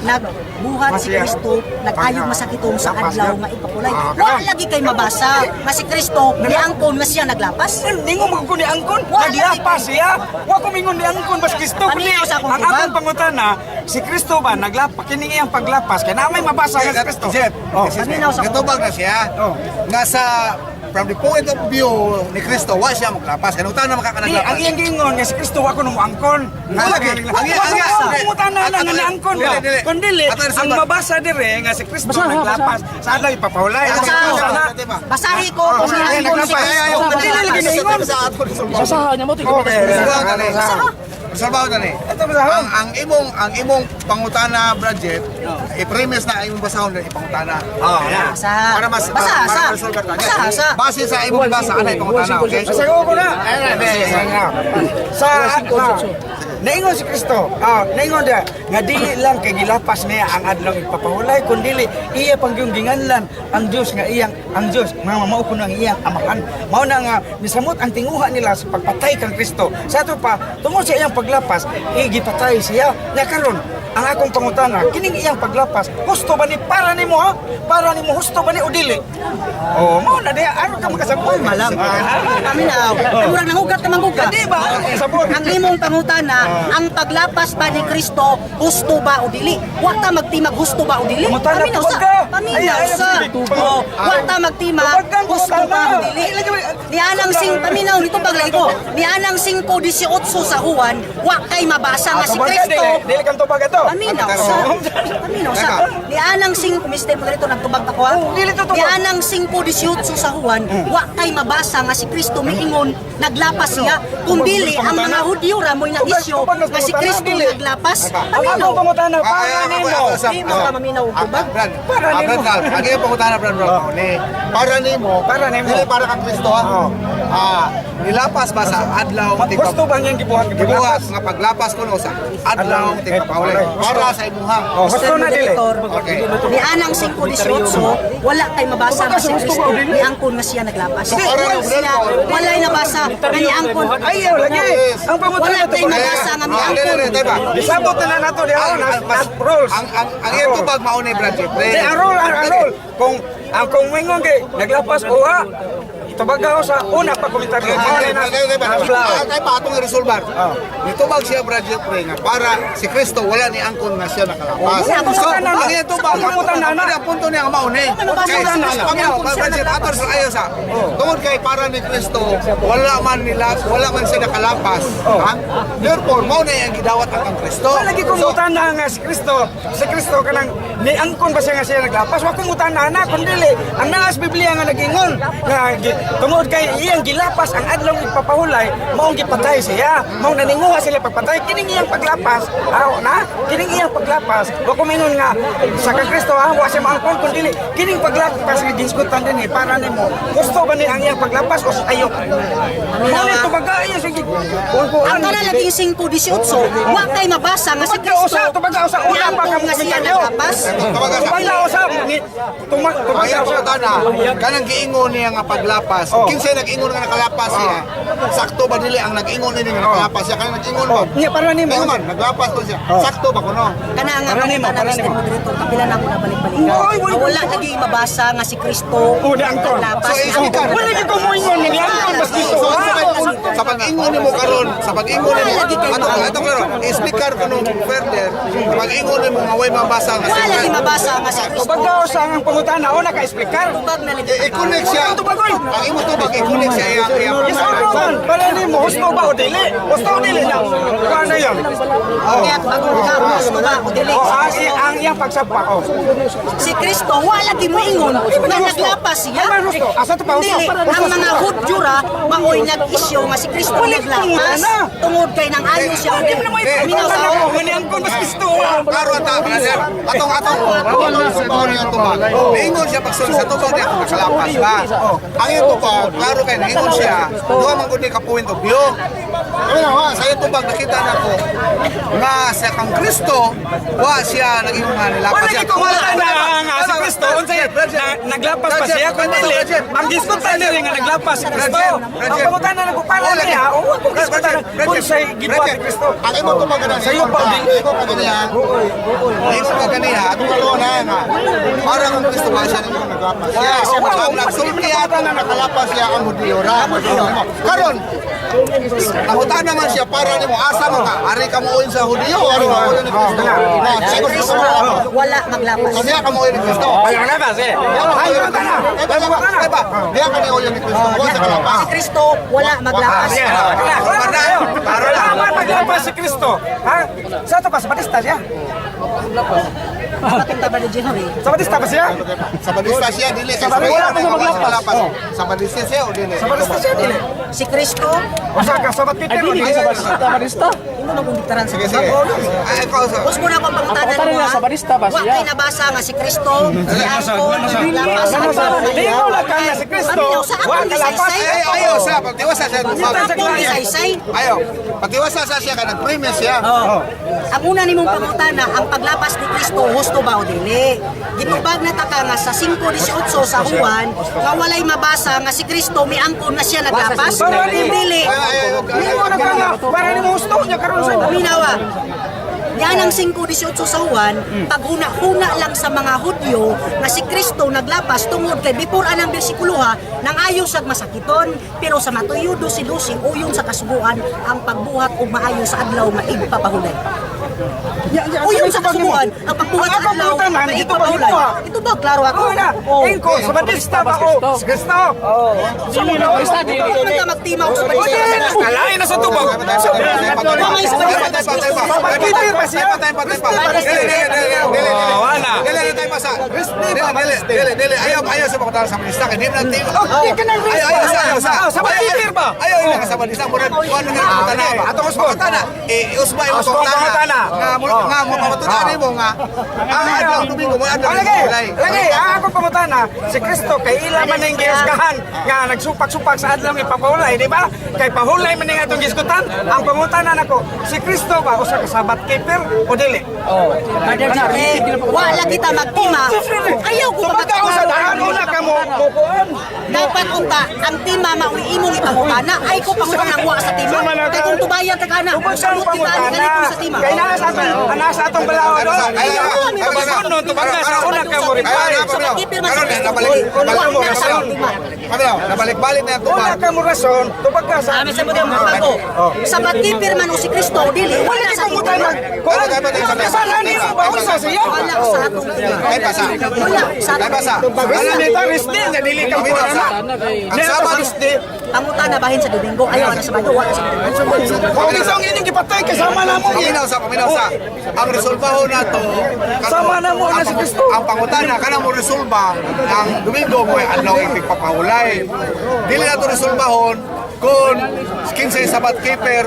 nagbuhat si Kristo nag-ayog masakiton sa adlaw nga ipapulay. Wa lagi kay mabasa nga si Kristo miangkon nga siya naglapas. Ningo mo ko ni angkon, Wala naglapas siya. Wa ko mingon ni angkon bas Kristo kundi Paminaw sa akong ang tubag. akong pangutana si Kristo ba naglapas kini iyang paglapas kay naa may mabasa nga si Kristo. Jeff, Oh. excuse me. Paminaw sa akong Katubag na siya. Oh. Nga sa from the point of view ni Kristo, wa siya maglapas. Kaya na Di, ang makakanaglapas. iyang giingon nga si Kristo wa ko mo angkon. Wala lagi. Ang Ang iyang pangutana na nga niangkon ba. Dili, dili. Kundili Ato, ang resolve. mabasa dire nga si Kristo naglapas sa adlaw ipapahulay. Ang Basaho. pangutana. Basahi ko kung miangkon si Kristo. Dili lagi niingon. Basahan niya mo to. Okay. Resolve na ni. Resolve na ni. Ito basahon. Ang imong pangutana, Bridget, i-premise na ang imong basahon na ipangutana. Oh, na. Basa. Para mas Basa, para basa. ma-resolve ka. Basa, basa. Base sa imong basa ana ipangutana, okay? Basahin ko na. Sa naingon si Kristo, naingon dia nga dili lang kay gilapas niya ang adlaw ipapahulay kundili iya pang yung ginganlan ang Dios nga iyang ang Dios nga mao kuno ang iyang amahan. Mao na nga misamot ang tinguha nila sa pagpatay kang Kristo. Sa ato pa tungod sa iyang paglapas, igipatay siya. Nya karon ang akong pangutana kining iyang paglapas husto ba ni para nimo ha? Para nimo husto ba ni o dili? Oh, mao na diha aron ka makasabot. Malam. Paminaw. Ay, murag nangugat na manggugat. Di ba? Sabot. Ang imong pangutana, ang paglapas ba ni Kristo, husto ba o dili? Wa ta magtimag husto ba o dili? Pangutana, Paminaw sa. tubag ka. Ay, Paminaw ay, sa. ay, tubag. Oh, wa ta magtimag Tubag ka, husto ba o pangutana. dili? Ay, lagi ba- Ni anang sing paminaw nito lagi ko. Ni anang 5:18 sa Juan, wa kay mabasa nga si Tubag ka, Kristo dili. Dili kang tubag ato. Paminaw sa. Paminaw sa. Ni anang sing Mr. Moderator nagtubag ta ko ha. Oh, dili to tubag. Ni anang 5:18 sa Juan, wa kay mabasa nga si Kristo miingon naglapas siya. Kung dili ang Ang mga pangutana. Hudyo ra mo'y nag-isyo Tubag na nga si pangutana, Kristo dili. naglapas. Ang Paminaw. akong pangutana, Ah, para ay, ako, nimo. ako, sa- Di mo ka maminaw og tubag. Brad, Para nimo. Brad, Ralph, ang iyong pangutana, Brad, Ralph, mao ni. Para nimo. Para nimo. Dili para kang Kristo, ha? Oo. Nilapas ba sa adlaw Gusto ba niyang gibuhat? Gibuhat nga paglapas kuno sa adlaw tigpapahulay para sa imuha. Oh, gusto na dili. Okay. Ni anang 5:18, wala kay mabasa nga si Kristo niangkon nga siya naglapas. So, para Wala nung siya, walay nabasa nga niangkon. Ayaw lagi. Ang pangutana Wala kay tubag. mabasa nga Ah, niangkon. dili, dili, ba? Isabot na na nato diha Ang na rules. Ang iyong tubag mao ni Brad Jeffrey. Di, ang rule, ang rule. Kung ang kung mingon kay naglapas uha, tubaga sa una pa komentaryo. Mao na na flower. Kay pa atong i-resolve. Nitubag siya Brad Jeffrey nga para si Kristo wala ni angkon nga siya nakalapas. Wala, So, wala na. ang iyong tubag, Wala na. ang punto niya nga mao ni. Wala na. Paminaw, Brad Jeff, ato sa ayo sa. Tungod kay para ni Kristo, wala man nila, wala man siya nakalapas. Ha? Therefore, mao na ang gidawat ang kang Kristo. Wala lagi kong utana nga si Kristo kanang niangkon ba siya nga siya naglapas? Wa kong utana na kun dili ang naas Biblia nga nagingon nga tungod kay iyang gilapas ang adlaw ipapahulay, maong gipatay siya, maong naninguha sila pagpatay kining iyang paglapas. Aw na kining iyang paglapas, wa ko mingon nga sa kang Kristo ha, wa siya maangkon kun dili kining paglapas nga ginsgutan dinhi para nimo. Gusto ba ni ang iyang paglapas o ayo? Mao ni tubaga iya sige. Ang kana laging 5:18, wa kay mabasa nga si Tubaga Kristo usa, tubaga usa, una pa ka niangkon nga siya komentaryo. naglapas. Tubaga sa Tubaga usa, ni Ang tubaga iyong usa. pangutana, kanang giingon niya nga paglapas. Oh. Kinsa nag-ingon nga nakalapas siya? Sakto ba dili ang nag-ingon ini nga nakalapas siya? Kanang nag-ingon ba? Niya para nimo. Ingon man, naglapas ko siya. Sakto ba kuno? Kana nga Para nimo, pangutana para Mr. nimo. Moderator, kapila na ako nabalik-balikan. Oy, wala Wala lagi mabasa nga si Kristo Oh, niangkon. naglapas. So, isikar. Wala gyud ko moingon nga niangkon mas Kristo. So, sa pag-ingon nimo karon, sa pag-ingon nimo, Wala lagi kay ato ato klaro, i-speaker ko nung further, sa pag-ingon nimo nga way mabasa nga Wala lagi mabasa nga si Kristo. Tubaga usa ang pangutana, una ka explicar. Tubag na lagi. I-connect siya. Tubagoy. Ang imo tubag i-connect siya iyang iyang. Yes or no man? Para nimo husto ba o dili? Husto o dili na? Kuan na yan. Kaya bagong ka, gusto ba o dili? Oh, ang iyang pagsabak oh. Si Kristo wala lagi moingon nga naglapas siya. Ay, man, husto. Asa to pa, husto? Dili, ang mga Hudyo ra maoy nag-isyo nga si Kristo Wala naglapas pangutana. tungod kay nang ayo siya. Hindi mo na may Minaw sa pangutana ko nga niangkon mas Kristo. Klaro ata, brother. Atong atong atong sa tubag yung tubag. Niingon siya pagsul sa tubag niya kung nakalapas ba. Ang iyong tubag, klaro kay niingon siya. Duha man gud ni ka point of view. Kami na wa, sa iyong tubag nakita nako nga sa kang Kristo wa siya nag-ingon nga nilapas Wala siya. gyud ko na nga si Kristo unsay naglapas pa siya kun dili. Ang gisgutan diri nga naglapas si Kristo. Ang pangutana na ko para niya, o wa ko gisgutan kung say gibuhat ni Kristo. Ang imo tubag na Sa iyo pa o dili. Ikaw ka ganiya. Ikaw ka ganiya. Atong klaro na nga. Para kang Kristo wa siya nag-ingon naglapas siya. So, nagsulti ato nga nakalapas siya ang Hudiyo ra. Karon, nahutan naman siya para nimo asa man ka. Ari ka mo sa Hudiyo, ari ka mo ni Kristo. Na, Si siya Kristo mo wala maglapas. So diya ka mo ni Kristo. Ay, naglapas eh. Ay, pangutana. Eh, ba, eh, ba, diya ka ni ni Kristo. Wa sa kalapas. Si Kristo wala maglapas. Para lang maglapas si Kristo. Ha? Sa to pa sa Batista siya. Patinta ba ni Jeffrey? Sa Batista ba siya? Sa Batista siya dili kay Sa Batista, wala pa maglapas. Sa Batista siya o dili. Sa Batista siya dili. Si Kristo Usa ka sa Peter. Ay, dili ka sa Batista. imo nang kundiktaran sa Sige, sige. Ay, ikaw sa Huwag mo na akong pangutanan Ang pangutana mo, niya, ha? sa barista ba Wa siya? kay nabasa nga si Kristo, niangkon, naglapas ang Di mo lang ka nga si Kristo. Paminaw sa Wa akong kalapas. gisaysay. Ay, ayaw sa pagtiwasa siya tubag. Akong gisaysay. Ayaw. Pagtiwasa sa siya ka nag-premise siya. Oh. Ang una nimong pangutana, ang paglapas ni Kristo husto ba o dili? Gitubag na taka nga sa 5:18 sa Juan, nga walay mabasa nga si Kristo miangkon na siya naglapas. Para nimo. Dili. Ay, ay, ay, Di mo na ka nga para nimo husto niya karon sa Paminawa. Yan ang 5:18 sa Juan, paghuna-huna lang sa mga Hudyo nga si Kristo naglapas tungod kay before anang bersikulo ha, nang ayo siyag masakiton, pero sa Mateo 12:12 uyon sa kasuguan ang pagbuhat og maayo sa adlaw nga igpapahulay. Uyon sa kasuguan ang pagbuhat sa Ang akong adlaw pangutana, nga ito ba igpapahulay. ito, ha? Ito ba klaro ako? Oh, na. Oh. Ingko, sa Batista ba o si Kristo? Dili na Batista, dili. Ano ka magtima og sa O, dili na. Kalain na sa tubag. Sabbath keeper ba siya? Dili, dili, dili, dili. Oh, wala. Dili, dili tayo basa. Dili, dili, dili, dili. Ayaw, ayaw sa pangutana sa minista. Kay di mo na Oh, di ka nang Ayaw, ayaw sa, ayaw sa. Oh, Sabbath keeper ba? Ayaw, ayaw sa balisa. Murag, kuwan na nga pangutana ba? Atong usbon. Pangutana. Eh, usba yung Usbong pangutana. Nga, nga, mo pamatunan mo nga. Ang adlaw Domingo mo adlaw Oh, lagi, Tulay. lagi, ang ako pangutana, si Kristo kay ila man ning gihusgahan nga nagsupak-supak sa adlaw ipapahulay, di ba? Kay pahulay man ning atong gisgutan, ang pangutana nako, si Kristo ba usa ka Sabbath keeper o dili? Eh, wala kita magtima. Ayaw ko Tubag ka usa daan una ka mo mukuan. Dapat unta ang tima mao'y imong ipangutana. Ay ko pangutana wa sa tima. Kay kung tubayan ka kana, Tubag sa samot kita ani pangutana. kanito sa tima. Kay naa sa atong ana sa atong balaod. Ay, ay, ay, ay, ay, Kuno tubag ka sa una ka mo reply. Sa keeper man si Kristo. Wa na sa tima. Pamilya, nabalik-balik na yung Una tubag. ka mo rason, tubag ka sa Sa mo ang ko. Sa keeper man o si Kristo o dili, Wala wala kay sa pangutana. tima. Kasalanan nimo ba usa siya? Wala sa atong tima. Ay, basa. Wala sa Ay, basa. Wala nito risdi nga dili ka Pamilya, pangutana. Ang Sabbath, Pangutana bahin sa Domingo, ayaw na sa Sabado, wala sa Domingo. Kung ito ang inyong gipatay, kasama na mo. Paminaw sa, paminaw sa. Ang resolbaho na to, Sama na mo na si Kristo. Ang pangutana, kanang mo resolba, ang Domingo mo ay adlaw ipagpapahulay. Dili na to resolbahon kung kinsay Sabbath keeper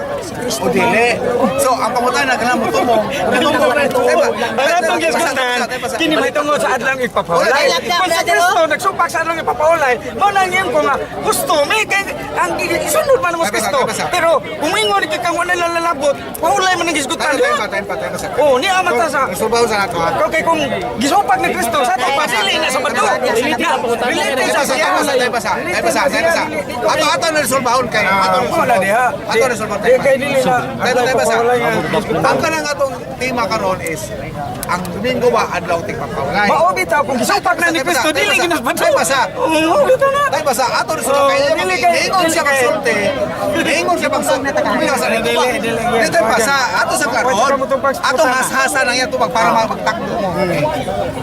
o dili. So, ang pangutana, kanang mo tumong. Ang atong gisgutan, kini may tungod sa adlaw ipapahulay. Kung si Kristo nagsupak sa adlaw ipapahulay, mao na ngayon ko nga gusto may kay ang isunod man mo si Kristo. Pero kung ingon kay kang wala lalabot, pahulay man ang gisgutan. Time pa, time pa, time pa. Oh, ni amata sa Resolbaho sa nato ha. Okay, kung gisupak ni Kristo sa atong pasili na sa bato. Relate Tayo sa pa sa, siya. tayo pa sa, tayo pa sa, tayo pa sa, tayo pa sa. Ato, ato na resolbahon kay. Ato na Wala diha. Ato na resolbahon. Di kay dili na Tayo pa, tayo pa sa. adlaw ipapahulay nga Ang kanang atong tema karon is ang Domingo ba adlaw tigpapahulay. Mao bitaw kung gisupak na ni Kristo dili ginas bato. Tayo pa sa. Oo, bitaw na. Tayo pa sa ato resolba Oh, kay dili kay- ingon siya dili kay- magsulti. Ingon siya magsulti. Paminaw sa Dili, dili, dili. Dito pa sa ato sa karon. Pwede ka mo tubag sa Atong putana. hashasa nang iyang tubag para magtakdo mo.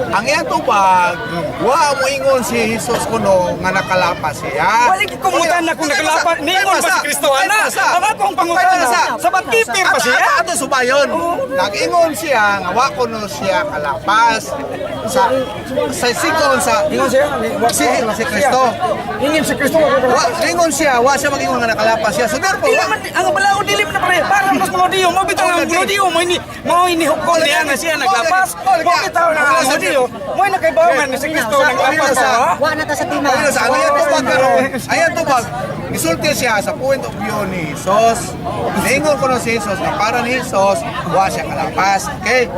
Ang iyang tubag, wa mo ingon si Jesus kuno nga nakalapas siya. Wala gid kumutan na kung nakalapas. Ningon ba si Kristo ana? Ang akong pangutana. Sa keeper pa siya? Ato, ato subayon. Nag-ingon siya nga wa kuno siya kalapas sa sikon sa Ingon siya. si Kristo. Ingon si Kristo wa ko Wa ingon siya, wa siya mag-ingon nga nakalapas siya. So therefore, Dili wa, man ang balaod dili man na pare. Para mas mga Diyo mo bitaw ang mga Diyo mo ini mo ini hukon niya nga siya naglapas. Mo bitaw na ang mga Diyo mo nakaibaw nga ni si Kristo naglapas ha. Wa na ta sa tima. Ayun sa ayan tubag karon. Ayan tubag. Gisulti siya sa point of view ni Jesus. Niingon ko si Jesus nga para ni Jesus, wa siya kalapas. Okay?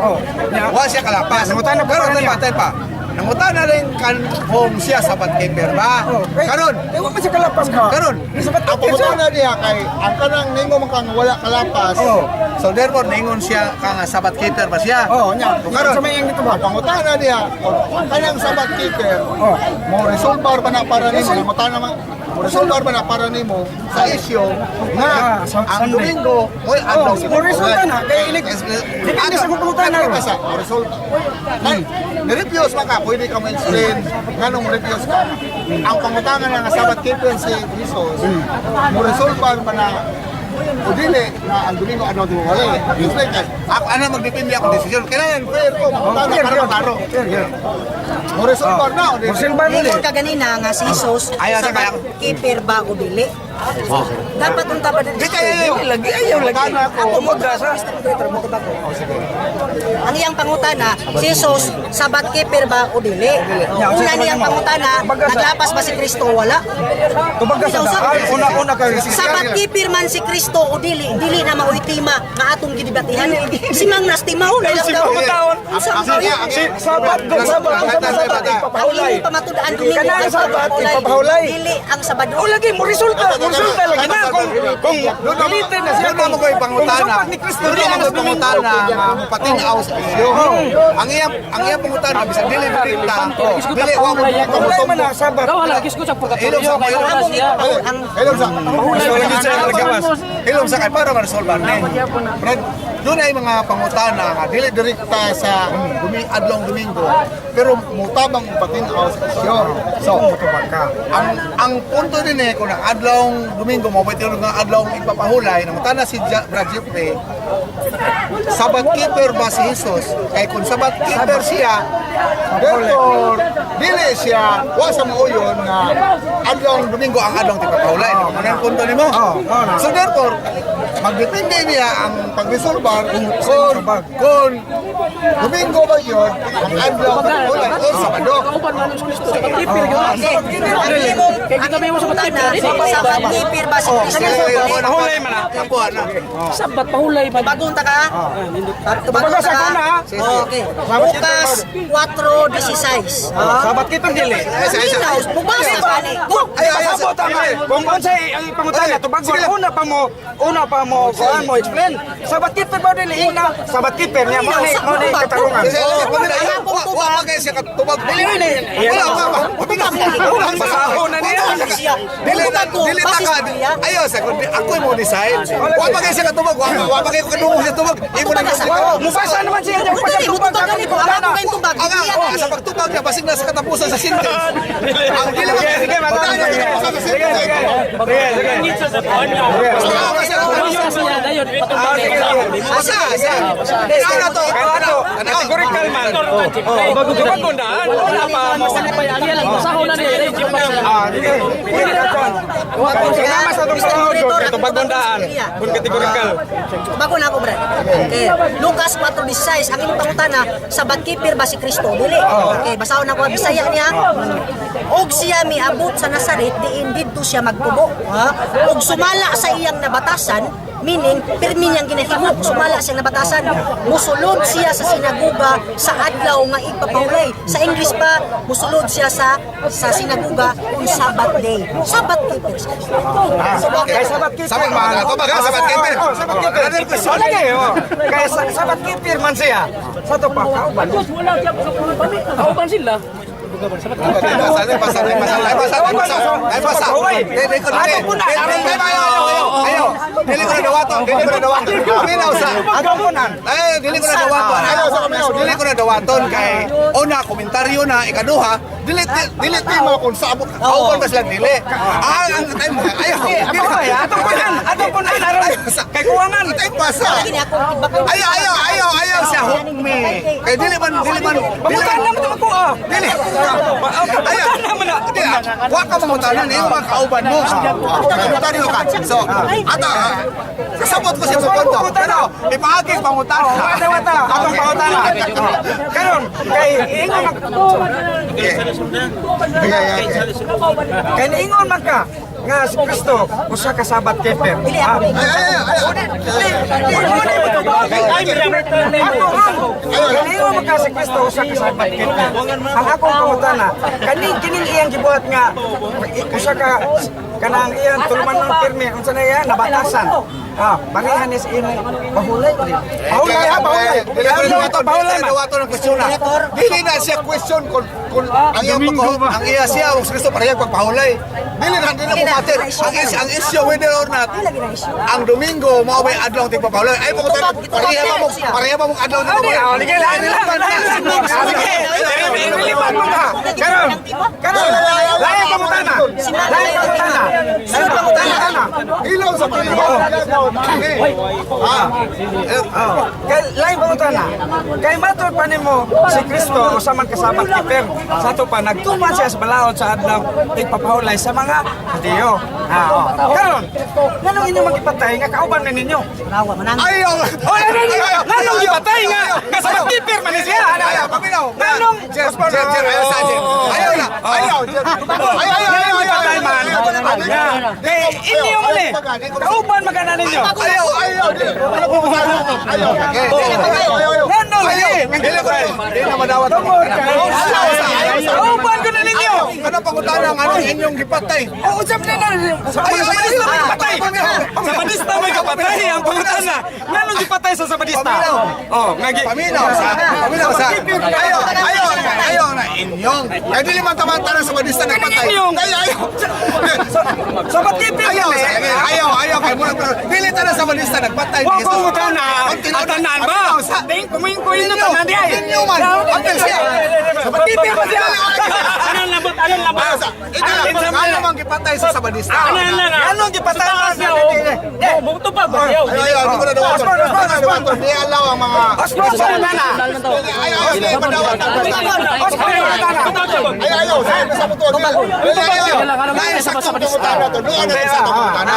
Wa siya kalapas. Nangutana pa Karon para tayo niya. pa, tayo pa. Nangutana rin kan kung siya sabat keeper ba? Karon, Eh wa man siya kalapas ka. karon. Sabat Ang keeper siya. pangutana niya kay ang kanang ningo man kang wala kalapas. Oh. So therefore ningon siya ka nga sabat keeper ba siya? Oh, nya. So, karon Sa may ang gitubag. Ang pangutana niya, kung ang kanang sabat keeper, Oh. mo resolver ba na para nimo, nangutana man mo resolver ba na para nimo sa isyu nga Ah, ang Sunday. Domingo mo'y adlaw Oh, mo resulta na kay inig depende sa kung pangutana ron. Basta, mo resulta. Kay ni-refuse man ka, pwede ka mo-explain nganong refuse ka. Ang pangutana na nga sabat keeper si Jesus, mo resolver ba na o dili na ang Domingo adlaw di wala. Explain kay Ako ana magdepende ako desisyon. Kailangan fair ko, mangutana para maklaro. Mo resolver na o dili. Mo resolver na Ingon ka ganina nga si Jesus Ayaw sa sa keeper ba o dili? Dapat unta ba Di kayo Lagi ayaw lagi. Ako mo sa Ang iyang pangutana, si Jesus, sabat keeper ba o dili? Una niyang pangutana, naglapas ba si Kristo o wala? Tubag ka sa daan, una-una kay Sabat keeper man si Kristo o dili, dili na maoy tema nga atong gidibatihan. Si Mang Nas tema o Si pangutaon. Si sabat do sabat do sabat sabat Ang ipapahulay. imong pamatud-an Domingo Kanang ang sabat pagpapahulay. ipapahulay. Dili ang Sabado. O lagi mo resulta, mo resulta lagi na kung dilitin na siya Doon na mo ko'y kung pangutana. supak ni Kristo Doon di na mo anas ko'y Domingo. pangutana nga mupatinaw sa isyu. Ang iyang pangutana bisan dili direkta. Dili wa mo Wala man na sabat. Daw hala kisgo sa purgatorio Ilong sa kay wala Among siya. ang Hello sa Gusto lagi siya nagawas. Hilom sa kay para ma-resolve ni. Brad, doon ay mga pangutana nga dili direkta sa adlong Domingo pero mutabang patin-aw sa isyu. So, ang punto din eh kung ang adlong Domingo mo tinuod nga adlaw ang ipapahulay, nangutana si Brad Jeffrey, Sabat keeper ba si Jesus? Kay kung Sabat keeper siya, therefore, dili siya, wa sa mauyon nga adlaw ang Domingo ang adlaw ipapahulay. Di ba man ang punto nimo? So therefore, magdepende niya ang pagresolbar kung Domingo ba yun, ang adlaw ipapahulay o Sabado. Ang imong ang imong pangutana, sabat keeper ba si Kristo? Pahulay man na. Kapuha na. Sabat pahulay man. Bagong ta ka? Bagong Bagong ta sa ka? na, ha? Okay. Lucas 4:16. Sabat keeper dili. Linaw, mubasa gani. Go. Ay, ay, ay, Pasabot ang kung unsay ang pangutana tubagon una pa mo kuan mo explain. Sabat keeper ba dili ingna? Sabat keeper niya mo ni katarungan. Kasi wa pa kayo siya katubag. Dili wala wa wa. Basaho na niya. Dili na dili ta ka. Ayo sa kun ako mo decide. Wa pa kayo siya katubag. Wa pa kayo kadungog siya tubag. Imo na kasi. Mubasa naman siya niya Mutubag pagkatubag sa gani ko, ang ako kayong tubag. Ang ang sa pagtubag niya basig na sa katapusan sa sentence. Ang dili ba Sige, sige, Wala na sige. katapusan sa Sige, sentence. sige. Sige, sige. Siya dayon. Ah, sige, sige. Asa asa. Ano to? Kaya ato, categorical man. Oh, bago bago na. Una pa mo. Basahon na niya. Ah, sige. Pwede ka dyan. Kaya sa atong panahon, ito bagong daan. Kung categorical. Bago na ako, Brad. Okay. Lucas 4:16, ang imong pangutana, sabat keeper ba si Kristo? Dili. Okay, basahon na ako Bisaya niya. Og siya miabot sa Nazaret, diin didto siya magtubo. Ha? Og sumala sa iyang nabatasan, meaning pirmi niyang ginahimo, sumala siyang nabatasan. Musulod siya sa sinaguga sa adlaw nga igpapahulay. Sa English pa, musulod siya sa sinaguga on Sabbath day. Sabbath keeper siya. Kay sabat keeper Sabat man. tubag ha, sabat keeper. Oh, sabat keeper. Another question. Oh, lagi, oh. Kay sabat keeper man siya. Sa to pa kauban. Wala siya kauban sila. Basa, basa, basa, basa, basa, basa. Dili ko dili. Ayo, dili ko na dawaton, dili ko na dawaton. Paminaw sa. Ato punan. Ay, dili ko na dawaton. Ayo sa kaminaw, dili ko na dawaton kay una komentaryo na ikaduha, dili dili mo kung sa abot kauban ba sila dili. Ah, ang time ayo. Ato pa ya, ato punan, ato punan aron. Kay kuwangan. Time basa. Gini ako, baka Ayo, ayo, ayo, ayo siya hook me. Kay dili man, dili man, dili Pamutan man. naman ako ah. Dili. Ayo. Pamutan naman na. Hindi, wa ka mangutanan, imo mga kauban mo. Mangutanan ka. So, ata, kasabot ko siya sa kwento. Pero, ipaagi pangutana. Wata wata, atong pangutana. Karon kay ingon man Okay, okay, okay. kay niingon man ka nga si Kristo usa ka sabat keeper. Dili ako. Ay, ay, ay, ay. Ako ang kaniingon man ka si Kristo usa ka sabat keeper. Ang akong pangutana, kaning kining iyang gibuhat nga usa ka kanang iyang tuluman ng pirmi unsa na iya nabatasan. Ah, parehan ni sa imong pahulay. Pahulay ha, pahulay. Dili ko na dawaton, dili Pahulay ko na man. dawaton ang question na. Dili na siya question kung ang iyang pagkahu- ang iya siya o si Kristo parehang pagpahulay. Dili na dili na bumater. Ang issue whether or not ang Domingo mao bay adlaw ang tigpapahulay. Ay mo pareha ba mong adlaw ang Ani, tigpapahulay? oh, sige, lain lang, lain lang. Ah, sige, ireliman mo ka. Karon, karon, lain pangutana. Lain pangutana. Lain pangutana. Ilaw sa Panginoon. Ah. Oh, kay lain pangutana. Kay matod pa nimo si Kristo usa man ka Sabat keeper. Sa ato pa nagtuman siya sa balaod sa adlaw tigpapahulay sa mga Hudiyo. Ah, oh. Karon, nganong inyo magipatay nga kauban man ninyo? Rawa manang. Ayaw. Oh, nganong gipatay nga nga sabat keeper man ni siya. Ayaw, paminaw. Nganong Jer, Jer, Jer, ayaw sa Jer. Ayaw na. Ayaw, Jer. Ayaw, ayaw, ayaw, Gipatay man. Kay inyo man eh. Kauban magana ninyo. Ayaw, ayaw. Ayaw. Ayaw, ayaw, ayaw. Nganong Ayaw. eh. Dili ko dili na madawat. Tungod kay Ayaw kauban ko na ninyo. Ano pangutana ang anong inyong gipatay? Oo, usap na na. Sa Ayaw, ayaw, Sabadista may ayaw. kapatay. Sa Sabadista may kapatay ang pangutana. Nganong gipatay sa Sabadista? Paminaw. Oh, ngagi. Paminaw sa. Paminaw sa. Ayaw, ayaw. nagpatay. Ayaw na inyong. Kaya dili man taman tanan Sabadista nagpatay. Inyong. Ayaw, ayaw. Sabat keeper Ayaw, gani. ayaw, ayaw kay muna pero dili tanan Sabadista nagpatay. Wa ko mo tanan. Ang tinuod- Tanan ba? Ang tinuod. Ding kumingkoy na tanan di ay. Inyo man. Apil siya. Sabat keeper ba siya? Anong labot? Anong labot? Ayaw sa. Ito lang. Ano mang gipatay sa Sabadista? Ano lang? Anong gipatay man siya? Oh, buto pa ba? Ayaw, ayaw, hindi ko na dawaton. Osborne, Osborne, Hindi ko na dawaton. Di alaw ang mga. Osborne sa nana. Ayaw, ayaw, hindi padawat. Osborne sa nana. Ayaw, ayaw, sa sa mutuo. Ayaw, ayaw. Dahil saktong pangutana to. Doon na sa pangutana.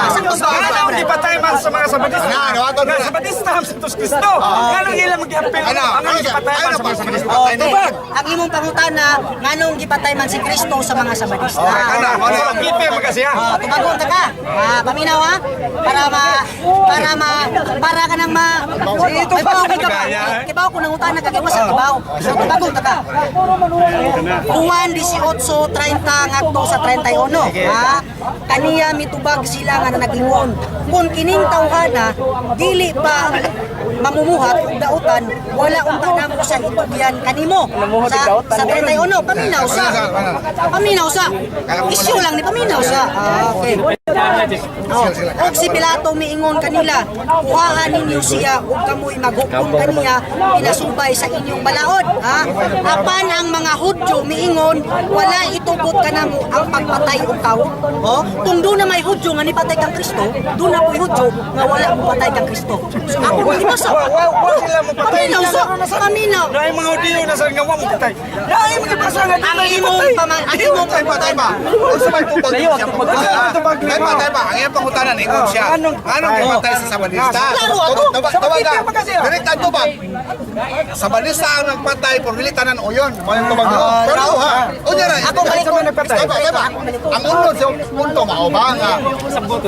Anong gipatay man sa mga Sabadista? Ano, ano, ato, Nga Sabadista ang Santos Cristo. Anong ilang mag-apel? Ano, Anong ano, gipatay man ano sa mga pa? Sabadista? Okay. Tubag. Ang imong pangutana, nganong gipatay man si Kristo sa mga Sabadista? Okay, kana, ano? Sabat keeper man kasi ha. Oh, tumagon ka ka. Ah, paminaw ha. Para ka nang ma Ito Ay, pa bawo ka ba? kaya. Kibaw ko nang utana ka kay wasa kibaw. So tumagon ta ka. Juan 18:30 ngadto sa 31. Ha? Kaniya mitubag sila nga nanagingon. Kung kining tawhana dili pa mamumuhat og dautan, wala unta namo sa itugyan kanimo. Sa 31 paminaw sa. Paminaw sa. Isyu lang ni paminaw sa. Ah, okay. Oh. Og si Pilato miingon kanila, kuhaan ninyo siya ug kamoy maghukom kaniya pinasumbay sa inyong balaod. Ha? Apan ang mga Hudyo miingon, wala itugot kanamo ang pagpatay og tawo. Oh, kung doon na may Hudyo nga nipatay kang Kristo, doon na po'y Hudyo nga wala mo patay kang Kristo. So ako mo gibasa. Wa sila mo patay. Paminaw sa, paminaw. Dahil mga Hudiyo na sa nga wa mo patay. Dahil mga basa nga Ang imong ang imong Tay pa, tay pa. Unsa may tubag siya? Tubag Tay pa, tay pa. Ang iyang pangutana ingon siya. Anong- Anong gipatay sa Sabadista? Klaro ato. Tubag, Sa tubag Bakit pa kasi, ah? Direct ang tubag. Sabadista ang nagpatay por dili tanan uyon. Mo yung tubag nila. Pero ha. Unya ra. Ako balik ko. Nagpatay. Tay pa, tay pa. Ang unod sa punto mao ba nga?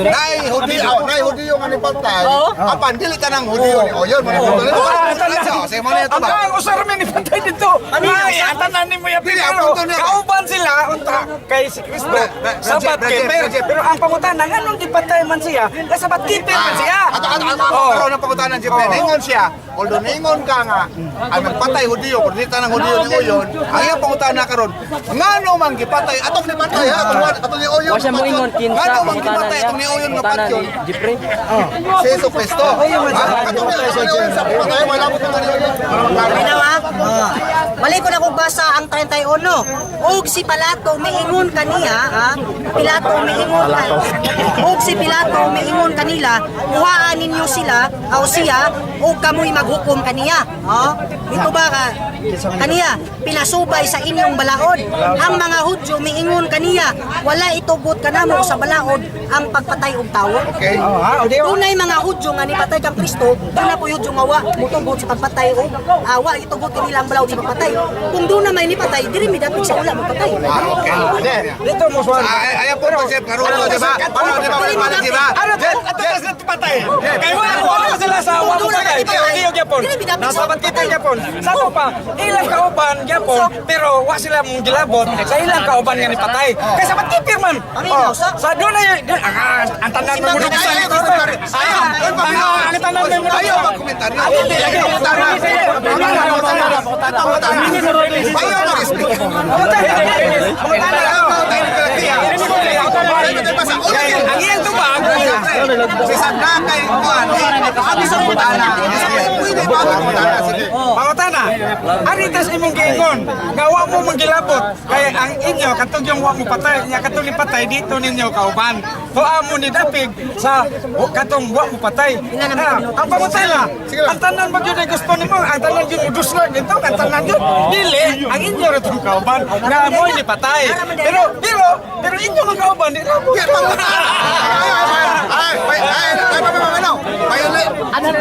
Nay Hudiyo, nay Hudiyo nga nipatay. Apan dili tanang Hudiyo ni uyon. Mo yung punto. Sige mo na yung Ang tubag. ang usar mi ni patay dito. Ay, ang tanan ni mo ya Dili, ang pero punto niya ba? kauban sila unta kay si Kristo. Sabat Rajib, keeper. Rajib. Pero ang pangutana nganong gipatay man siya? Nga sabat keeper man siya. Ato ato ato Oh. karon ang pangutana Jeff. Ningon siya, although ningon ka nga ang nagpatay Hudiyo, pero di tanang Hudiyo ni Uyon, ang iyang pangutana karon, ngano man gipatay atong ni patay ha, atong atong ni Uyon. Wa siya moingon kinsa Ngano man pangutana gipatay niya. atong ni Uyon nga Pangutana patyon? ni Jeffrey. Si Jesu Kristo. Atong ni Uyon sa patay wala mo ni Uyon. Paminaw ha. Oh. Balik ko na kung basa ang 31. Og si Pilato miingon kaniya, ha? Pilato miingon ka. Og si Pilato miingon kanila, kuhaan ninyo sila aw siya og kamoy maghukom kaniya. Oh. Ito ba ka? Kaniya, pinasubay sa inyong balaod. Ang mga Hudyo miingon kaniya, wala itugot kanamo sa balaod ang pagpatay og tawo. Okay. Oh, ha, o di Dunay mga Hudyo nga nipatay kang Kristo, doon na po Hudyo nga wa mutugot sa pagpatay o awa itugot nila ang balaod sa pagpatay. Kung doon na may nipatay, diri mi dapit sa wala mapatay. Okay. Dito mo swan. Ay ay punto Jeff karon di ba? Ano di ba? Ano di ba? Ano to? Ato tas patay. Kay wa wa sila sa wa mo patay. Diyo gyapon. Nasabat kita gyapon. Sa ato pa ilang kauban gyapon pero wa sila mong gilabot sa ilang kauban nga nipatay. Kay sabat keeper man. Paminaw Oh, sa. Sa doon na yun, ang tanan mo Ay, sa ay, ay, ay, ay, ang tanan mo Ayaw magkomentaryo. Pangutana. Pangutana. Pangutana. Ayaw mag-speak. Ang iyang tubag, Si Sandakay Juan, abi sa pangutana. Pwede ba pangutana? Sige. Pangutana, ari tas imong giingon, nga wa mo manggilabot kay ang inyo katong yung wa mo patay, nya katong patay dito ninyo kauban. Tuwa mo ni dapig sa katong wa mo patay. Ah, ang pangutana, ang tanan ba gyud ay gusto nimo, ang tanan gyud uduslag nito, ang tanan gyud dili ang inyo ra tong kauban nga mo ni patay. Pero pero pero inyo mga kauban di na mo. Di, pangutana. Ay, ay, ay, ay, ay, paminaw. Ay, ay, ay,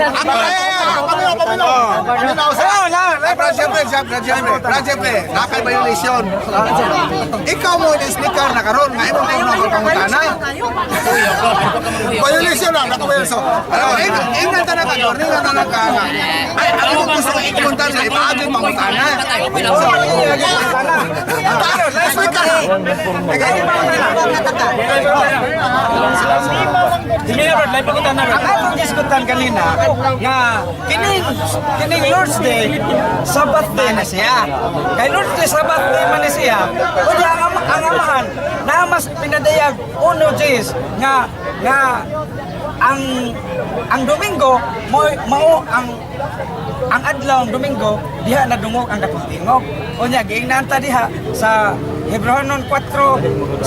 paminaw, paminaw. Paminaw sa. Oh, na, Ay, Brad Jeffrey, Brad Jeffrey, Brad Jeffrey, nakay violation. Ikaw mo ni speaker na karon, nga imong turno ang pangutana. Violation na, naka-violation. Ano, ingnan tanan ka, ingnan tanan ka. Ay, ang imong gusto ka ikuntan na ipaagi pangutana. So, speaker. Tubag na taka. Sige na, Bert. Lain pangutana, Bert. Ang atong diskutan kanina nga kining kining Lord's Day Sabbath day na siya. Kay Lord day Sabbath day man ni siya. Kunya ang amahan na mas pinadayag uno Jis nga nga ang Domingo mo mao ang adlaw ang Domingo diha nadungog ang katong tingog. Unya giingnan ta diha sa Hebreohanon 4:7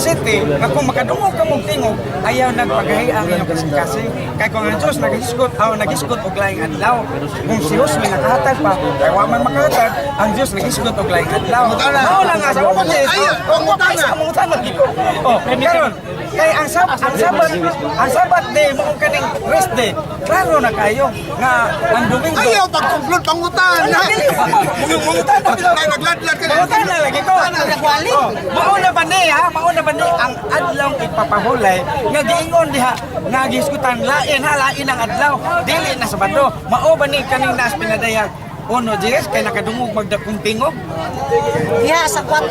nga kung makadungog ka mong tingog ayaw nagpagahi ang inyong kasing-kasing kay kung ang Diyos nagisgot aw nagisgot og laing adlaw kung si Josue nakahatag pa kay wa man makahatag ang Diyos nagisgot og laing adlaw. Mao lang nga sa uno Jis. Ay, pangutana. Pangutana gid ko. Oh, karon kay ang Sabat day mo kaning rest day. Klaro na kayo nga ang Domingo. Ayaw pag-conclude pangutana. Mangutana bitaw. Ay, nagladlad ka na. Mangutana lagi ko. Oh, mauna ba ni ha? Mauna ba ni ang adlaw ipapahulay nga giingon diha nga giskutan lain ha lain ang adlaw dili na Sabado. Mao ba ni kaning naas pinadayag? Uno Jis kay nakadungog magdakong tingog. Diha sa 4,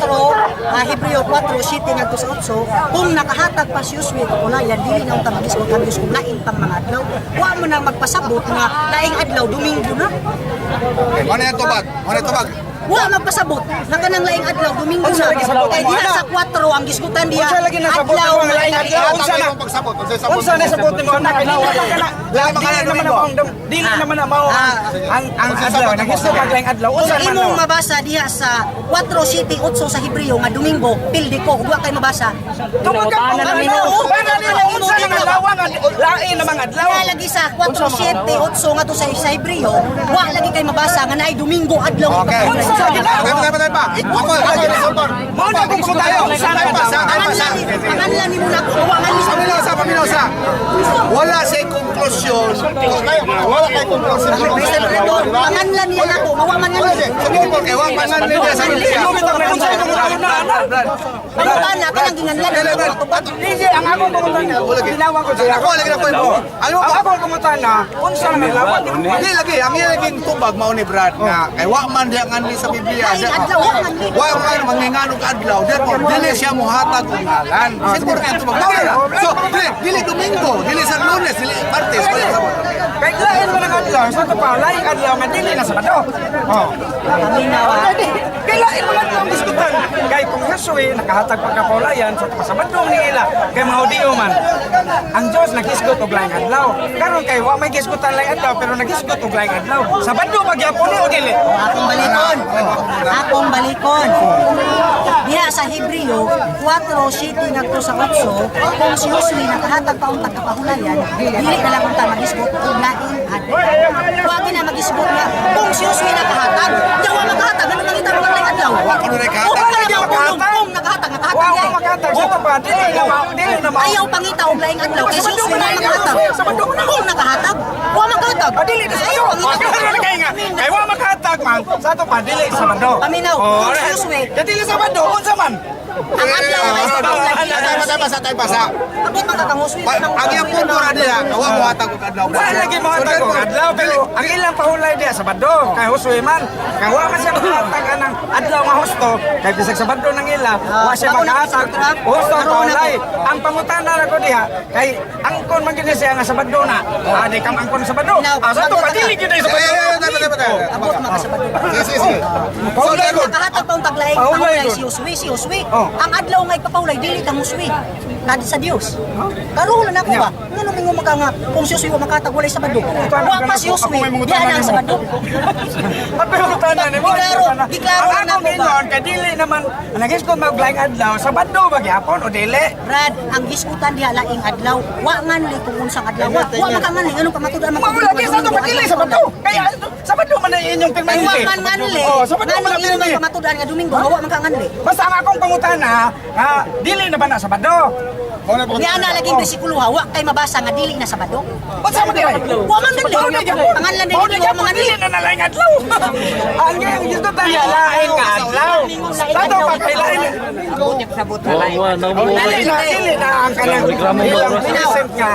Hebreo 4, 7 ngadto sa 8, kung nakahatag pa si Josue kapulayan, dili na unta magisgot ang Diyos kung lain pang mga adlaw. Wa mo na magpasabot nga laing adlaw Domingo na. Ano yung tubag? Ano yung tubag? Wa magpasabot nga kanang laing adlaw Domingo Unsa na. lagi sabot Kay mo, diha ana? sa 4 ang gisgutan diha. Unsa lagi nasabot adlaw mo ang laing nga adlaw? Unsa na? Imong pagsabot, unsa sabot? Unsa na sabot nimo anak? Lain Dili makala naman Domingo. ang dili naman ang mao ang adlaw. Nagisgot pag laing adlaw. Kung Unsa man imong na? mabasa diha sa 4:7 8 sa Hebreo nga Domingo, pildi ko ug wa kay mabasa. Tungod ka Pangutana na na nimo. nimo. Para nimo unsa nang adlaw nga lain namang adlaw. Kaya lagi sa 4:7 8 nga to sa Hebreo, wa lagi kay mabasa nga naay Domingo adlaw. Okay. Unsa lagi na? Tayo pa, tayo pa. Ako resolve. Mao na akong pangutana. Unsa Tayo na pa, adlaw? tayo pa, sa. Panganlan ni mo na ako, wa man ni Paminaw sa, paminaw sa. Wala siya konklusyon. Wala kay conclusion. Mr. Redon, panganlan niya nako, nga wa man Wala nga siya. Sabihin mo, kay wa man nga niya sa Biblia. Imo bitong na unsa imong pangutana ana? Pangutana kanang ginganlan Dili, ang Brad. atubag. Dili ang akong pangutana. Ginawa ko siya. Ako lagi na kwento. Alam mo Ang ba? akong pangutana, unsa nang adlaw? Di lagi, ang iya laging tubag mao ni Brad nga kay wa man diya nganli sa Biblia. Laing adlaw, wa man ni. Wa man manginganog adlaw, therefore dili siya mohatag og ngalan. Siguro kay tubag mao na. So, dili, dili Domingo, dili sa Lunes, dili Martes, wala sa Kay lain man ang adlaw, sa to pa laing adlaw nga dili na Sabado. Oh. Paminaw. Kay lain man adlaw ang diskutan. Kay kung Josue nakahatag pagkapaulayan sa pasabado ni ila kay mga Hudiyo man. Ang Dios naghisgot og laing adlaw. Karon kay wa may gisgutan laing adlaw pero naghisgot og laing adlaw. Sabado magyapon ni o dili? Akong balikon. Akong balikon. Diha sa Hebreo 4:7 ngadto sa 8, kung si Josue nakahatag pa untag kapahulayan, dili na lang unta magisgot og laing adlaw. Wa na magisgot nga kung si Josue nakahatag, nya wa makahatag, ano mangita mo laing adlaw? Wa kuno na kahatag. O kana ba kung kung nakahatag, nakahatag Wa diay. wa makahatag sa to pa dili na mao dili na mao. Ayaw pangita og laing adlaw kay si Sabado Josue man na na makahatag. Sabado man na. Kung nakahatag, wa makahatag. Ah, dili na Ayaw pangita. Karon kay nga kay wa makahatag man sa to pa dili Sabado. Paminaw, Oh, kung si alright. Josue, Kay dili Sabado unsa man? ang adlaw ay sa Tayo pa, tayo pa, tayo pa sa. Abot man ka kang Josue. Ang iyang punto ra diha, wa mohatag og adlaw. Wala lagi mohatag og adlaw pero ang ilang pahulay diha Sabado kay Josue man kay wa man siya makahatag anang adlaw nga husto kay bisag Sabado nang ila wa siya Bago na makahatag husto ang pahulay ang pangutana ra ko diha kay angkon man gyud siya nga Sabado na di kam angkon Sabado sa to pa dili gyud ay Ay, ay, Sabado ay, tayo pa, tayo pa, tayo. Abot man ka Sabado. Sige, sige, sige. So, Pahulay therefore, Nakahatag pa untag laing Pahulay pahulay gud. si Josue, si Josue. Oh. Ang adlaw nga ipapahulay dili kang Josue. Kad sa Dios. Karon na nako ba? Ngano mingo maka nga kung si Josue wa makatag walay Sabado. Wa pa si Ako Josue, may mangutana diha na ang nimo. Sabado. At pero tanan nimo. Giklaro Ang na akong nako ba? ingon kay dili naman nagisgot maglaing adlaw Sabado ba gyapon o dili? Brad, ang gisgutan diha laing adlaw. Wa nganli kung unsang adlaw. Wa makanganli anong pamatud-an man Mao lagi sa to pa dili Sabado. Kaya Sabado man na inyong Kay pirmante. wa man nganli. Oh, Sabado man Nganong ang inyo man pirmante. pamatud-an nga Domingo, wa man ka nganli. Basta ang akong pangutana, nga dili na ba na Sabado? Niya na laging bersikulo ha, wa kay mabasa nga dili na Sabado. Unsa man dili? Wa man nganli. Mao na gyapon. Panganlan Mao na dili wa gyapon man nganli. dili na nalaing adlaw. Ang iyang gisgutan niya laing nga adlaw. Sa to pa kay laing Wa na mo. dili na ang kanang Reklamo mo, ilang bro. present nga.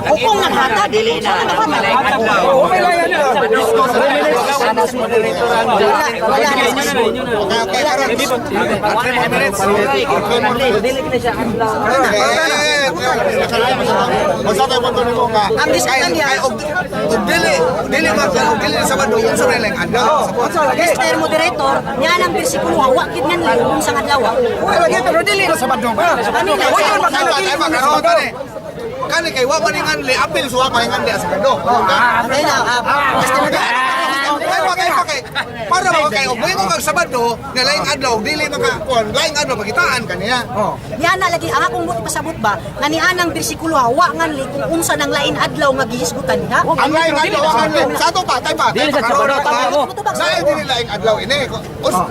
O kung naghatag, dili na naghatag. Okay lang yan. Wala, wala na sa Okay, karon. 3 more minutes. 3 more minutes. Basta tayo punto nimo nga. Ang diskutan niya- Kay og dili dili man og dili sa Sabado unsa man lang adlaw. Mr. Moderator, niya ang bersikulo ha, wa gid ngan kung sa adlaw. Wala lagi pero dili na Sabado ba? Ano na? Wala man Tama, tama, karon tani. Kani kay wa man inganli, apil suwa pa inganli sa Sabado. Okay na, Mr. Moderator. Kay wa kay kay para ba kay og moingon kag Sabado nga laing adlaw dili maka kuan laing adlaw pagitaan kaniya. Niya na lagi ang akong buti pasabot ba nga niya ang bersikulo ha, wa ngan kung unsa nang lain adlaw nga gihisgutan niya. Ang laing adlaw ang adlaw. Sa ato pa, tay pa. Dili sa Sabado, tama mo. Sa dili laing adlaw ini.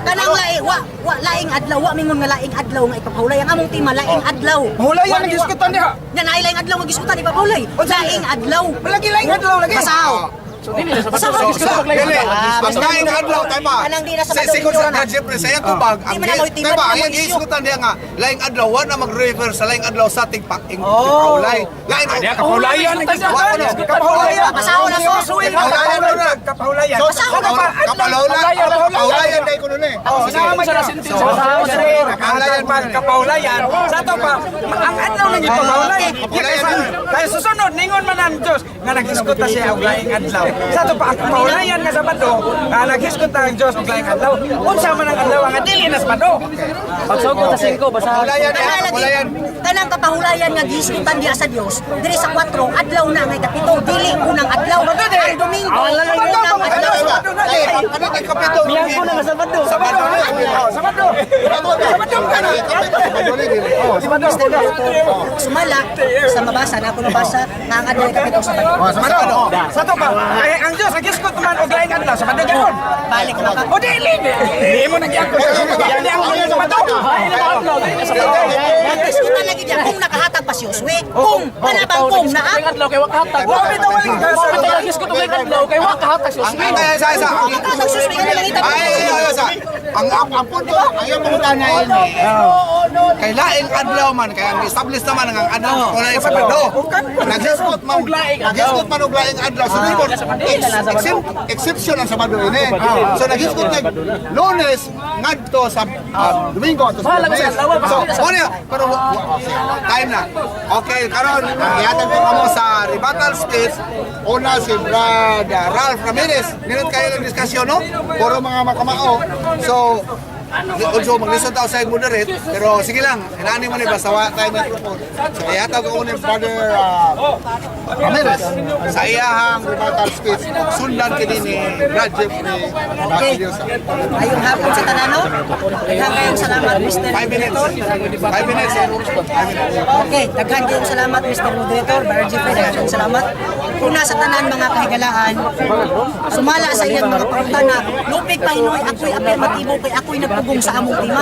Kanang laing wa wa laing adlaw wa mingon nga laing adlaw nga ipapahulay ang among tema laing adlaw. Mahulay ang gisgutan diha. Nya naay laing adlaw nga gisgutan ipapahulay. Laing adlaw. Lagi laing adlaw lagi. Basaw. Dili sa Sabado. Basaw. Dili, Ah, ang laing adlaw tay pa. Anang di na Sabado, Sikod sa inyo na. Jeffrey sa iyang tubag, Di ang man na mo'y tay pa, timan, ang di na iyang mo'y gisgutan diha nga laing adlaw wa na mag-refer sa laing adlaw sa tigpa ing paulay. Laing Diha kapahulayan ang gisgutan. Kapahulayan. Basaw na so. Kapahulayan na na. Kapahulayan. Basaw na pa. Kapahulayan, kapahulayan dai kuno ni. Oh, sama Sa siya. sentence. Sa Kapahulayan pa, kapahulayan. Sa ato pa, ang adlaw nang ipahulay. Kaya susunod, ningon man ang Diyos nga naghisgot ta siya og laing adlaw. Sa ato pa, ang kapahulayan nga Sabado, nga naghisgot ta ang Diyos og laing adlaw. Unsa man ang adlaw nga dili na Sabado? Pagsugod sa 5 basa. Kapahulayan, Kana lagi, kapahulayan. kanang kapahulayan nga gihisgutan diha sa Dios, diri sa 4 adlaw na nga ikapito, dili unang adlaw. Ang Domingo, unang adlaw. Kay ano kay kapito? Miyangko na nga Sabado. Sabado. Oh, Sabado. Sabado ka na. Kapito Sabado ni dili. Oh, Sabado. Mr. Moderator, sumala sa mabasa na ako nabasa nga ang adlaw ikapito sa Sabado. Sabado. Sa ato pa, kaya ang Diyos naghisgot man og laing adlaw, Sabado gyud. Balik na ka. O dili. Di mo nagyangkon. Di ang Sabado. Gisgutan lagi diya kung nakahatag pa si Josue, kung panabang kung naa. Laing adlaw kay wa kahatag. Wa bitaw wala Wa bitaw gisgot og laing adlaw kay wa kahatag si Ang Oswin. ay sa isa. Kung nakahatag si Josue, nga nangita pa. Ay ay ay sa. Ang punto, ang iyang pangutana ini. Kay laing adlaw man kay ang establish naman ang adlaw kulay sa Sabado. Naghisgot man naghisgot man og laing adlaw so therefore exception ang Sabado ini. So naghisgot nag Lunes ngadto sa Domingo to sa Bahala ka sa Biyernes. adlaw, So ano pero time na. Okay, karon ang ihatag ko kamo sa rebuttal speech. Una si Brad Ralph Ramirez. Nindot kayo ng diskusyon no? Puro mga makamao. So also maglisod tao sa moderate pero sige lang inani mo ni basta wa tayo microphone. So ihatag ko ni Brother Ramirez sa iyahang rebuttal speech ug sundan kini ni Brad Jeffrey Okay. Basiliosa. Ayong hapon sa tanano. Daghan kayong salamat Mr. 5 minutes. Moderator. 5 minutes. 5 minutes. Okay, daghan kayong salamat Mr. Moderator, Brother Jeffrey, daghan kayong salamat. Una sa tanan mga kahigalaan, sumala sa iyang mga pangutana, lupig pa hinoy, ako'y apirmatibo kay ako'y nagpugong sa among tima.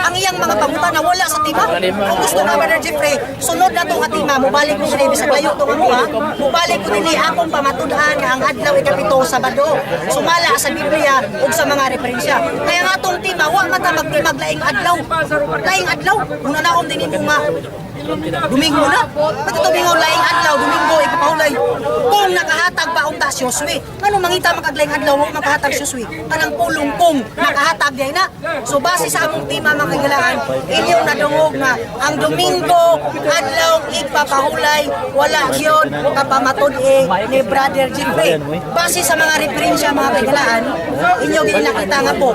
Ang iyang mga pangutana wala sa tima. Kung gusto ka, Brother Jeffrey, sunod na tong atima, mubalik ko dinhi bisag layo tong amo ha. Mubalik ko dinhi akong pamatud-an nga ang adlaw ikapito Sabado. Sumala sa Biblia ug sa mga referensya. Kaya nga tong tima, wa man ta magtimag laing adlaw. Laing adlaw, kung nanaom din nimo nga Domingo na. Pati Domingo laing adlaw, Domingo ipapahulay. Kung nakahatag pa unta si Josue. Ngano mangita makaglaing adlaw mo makahatag si Josue? Kanang pulong kung nakahatag diay na. So base sa among tema mga kaigalaan, inyong nadungog nga ang Domingo adlaw ipapahulay wala gyud kapamatud-e ni Brother Jeffrey. Base sa mga referensya mga kaigalaan, inyong ginakita nga po.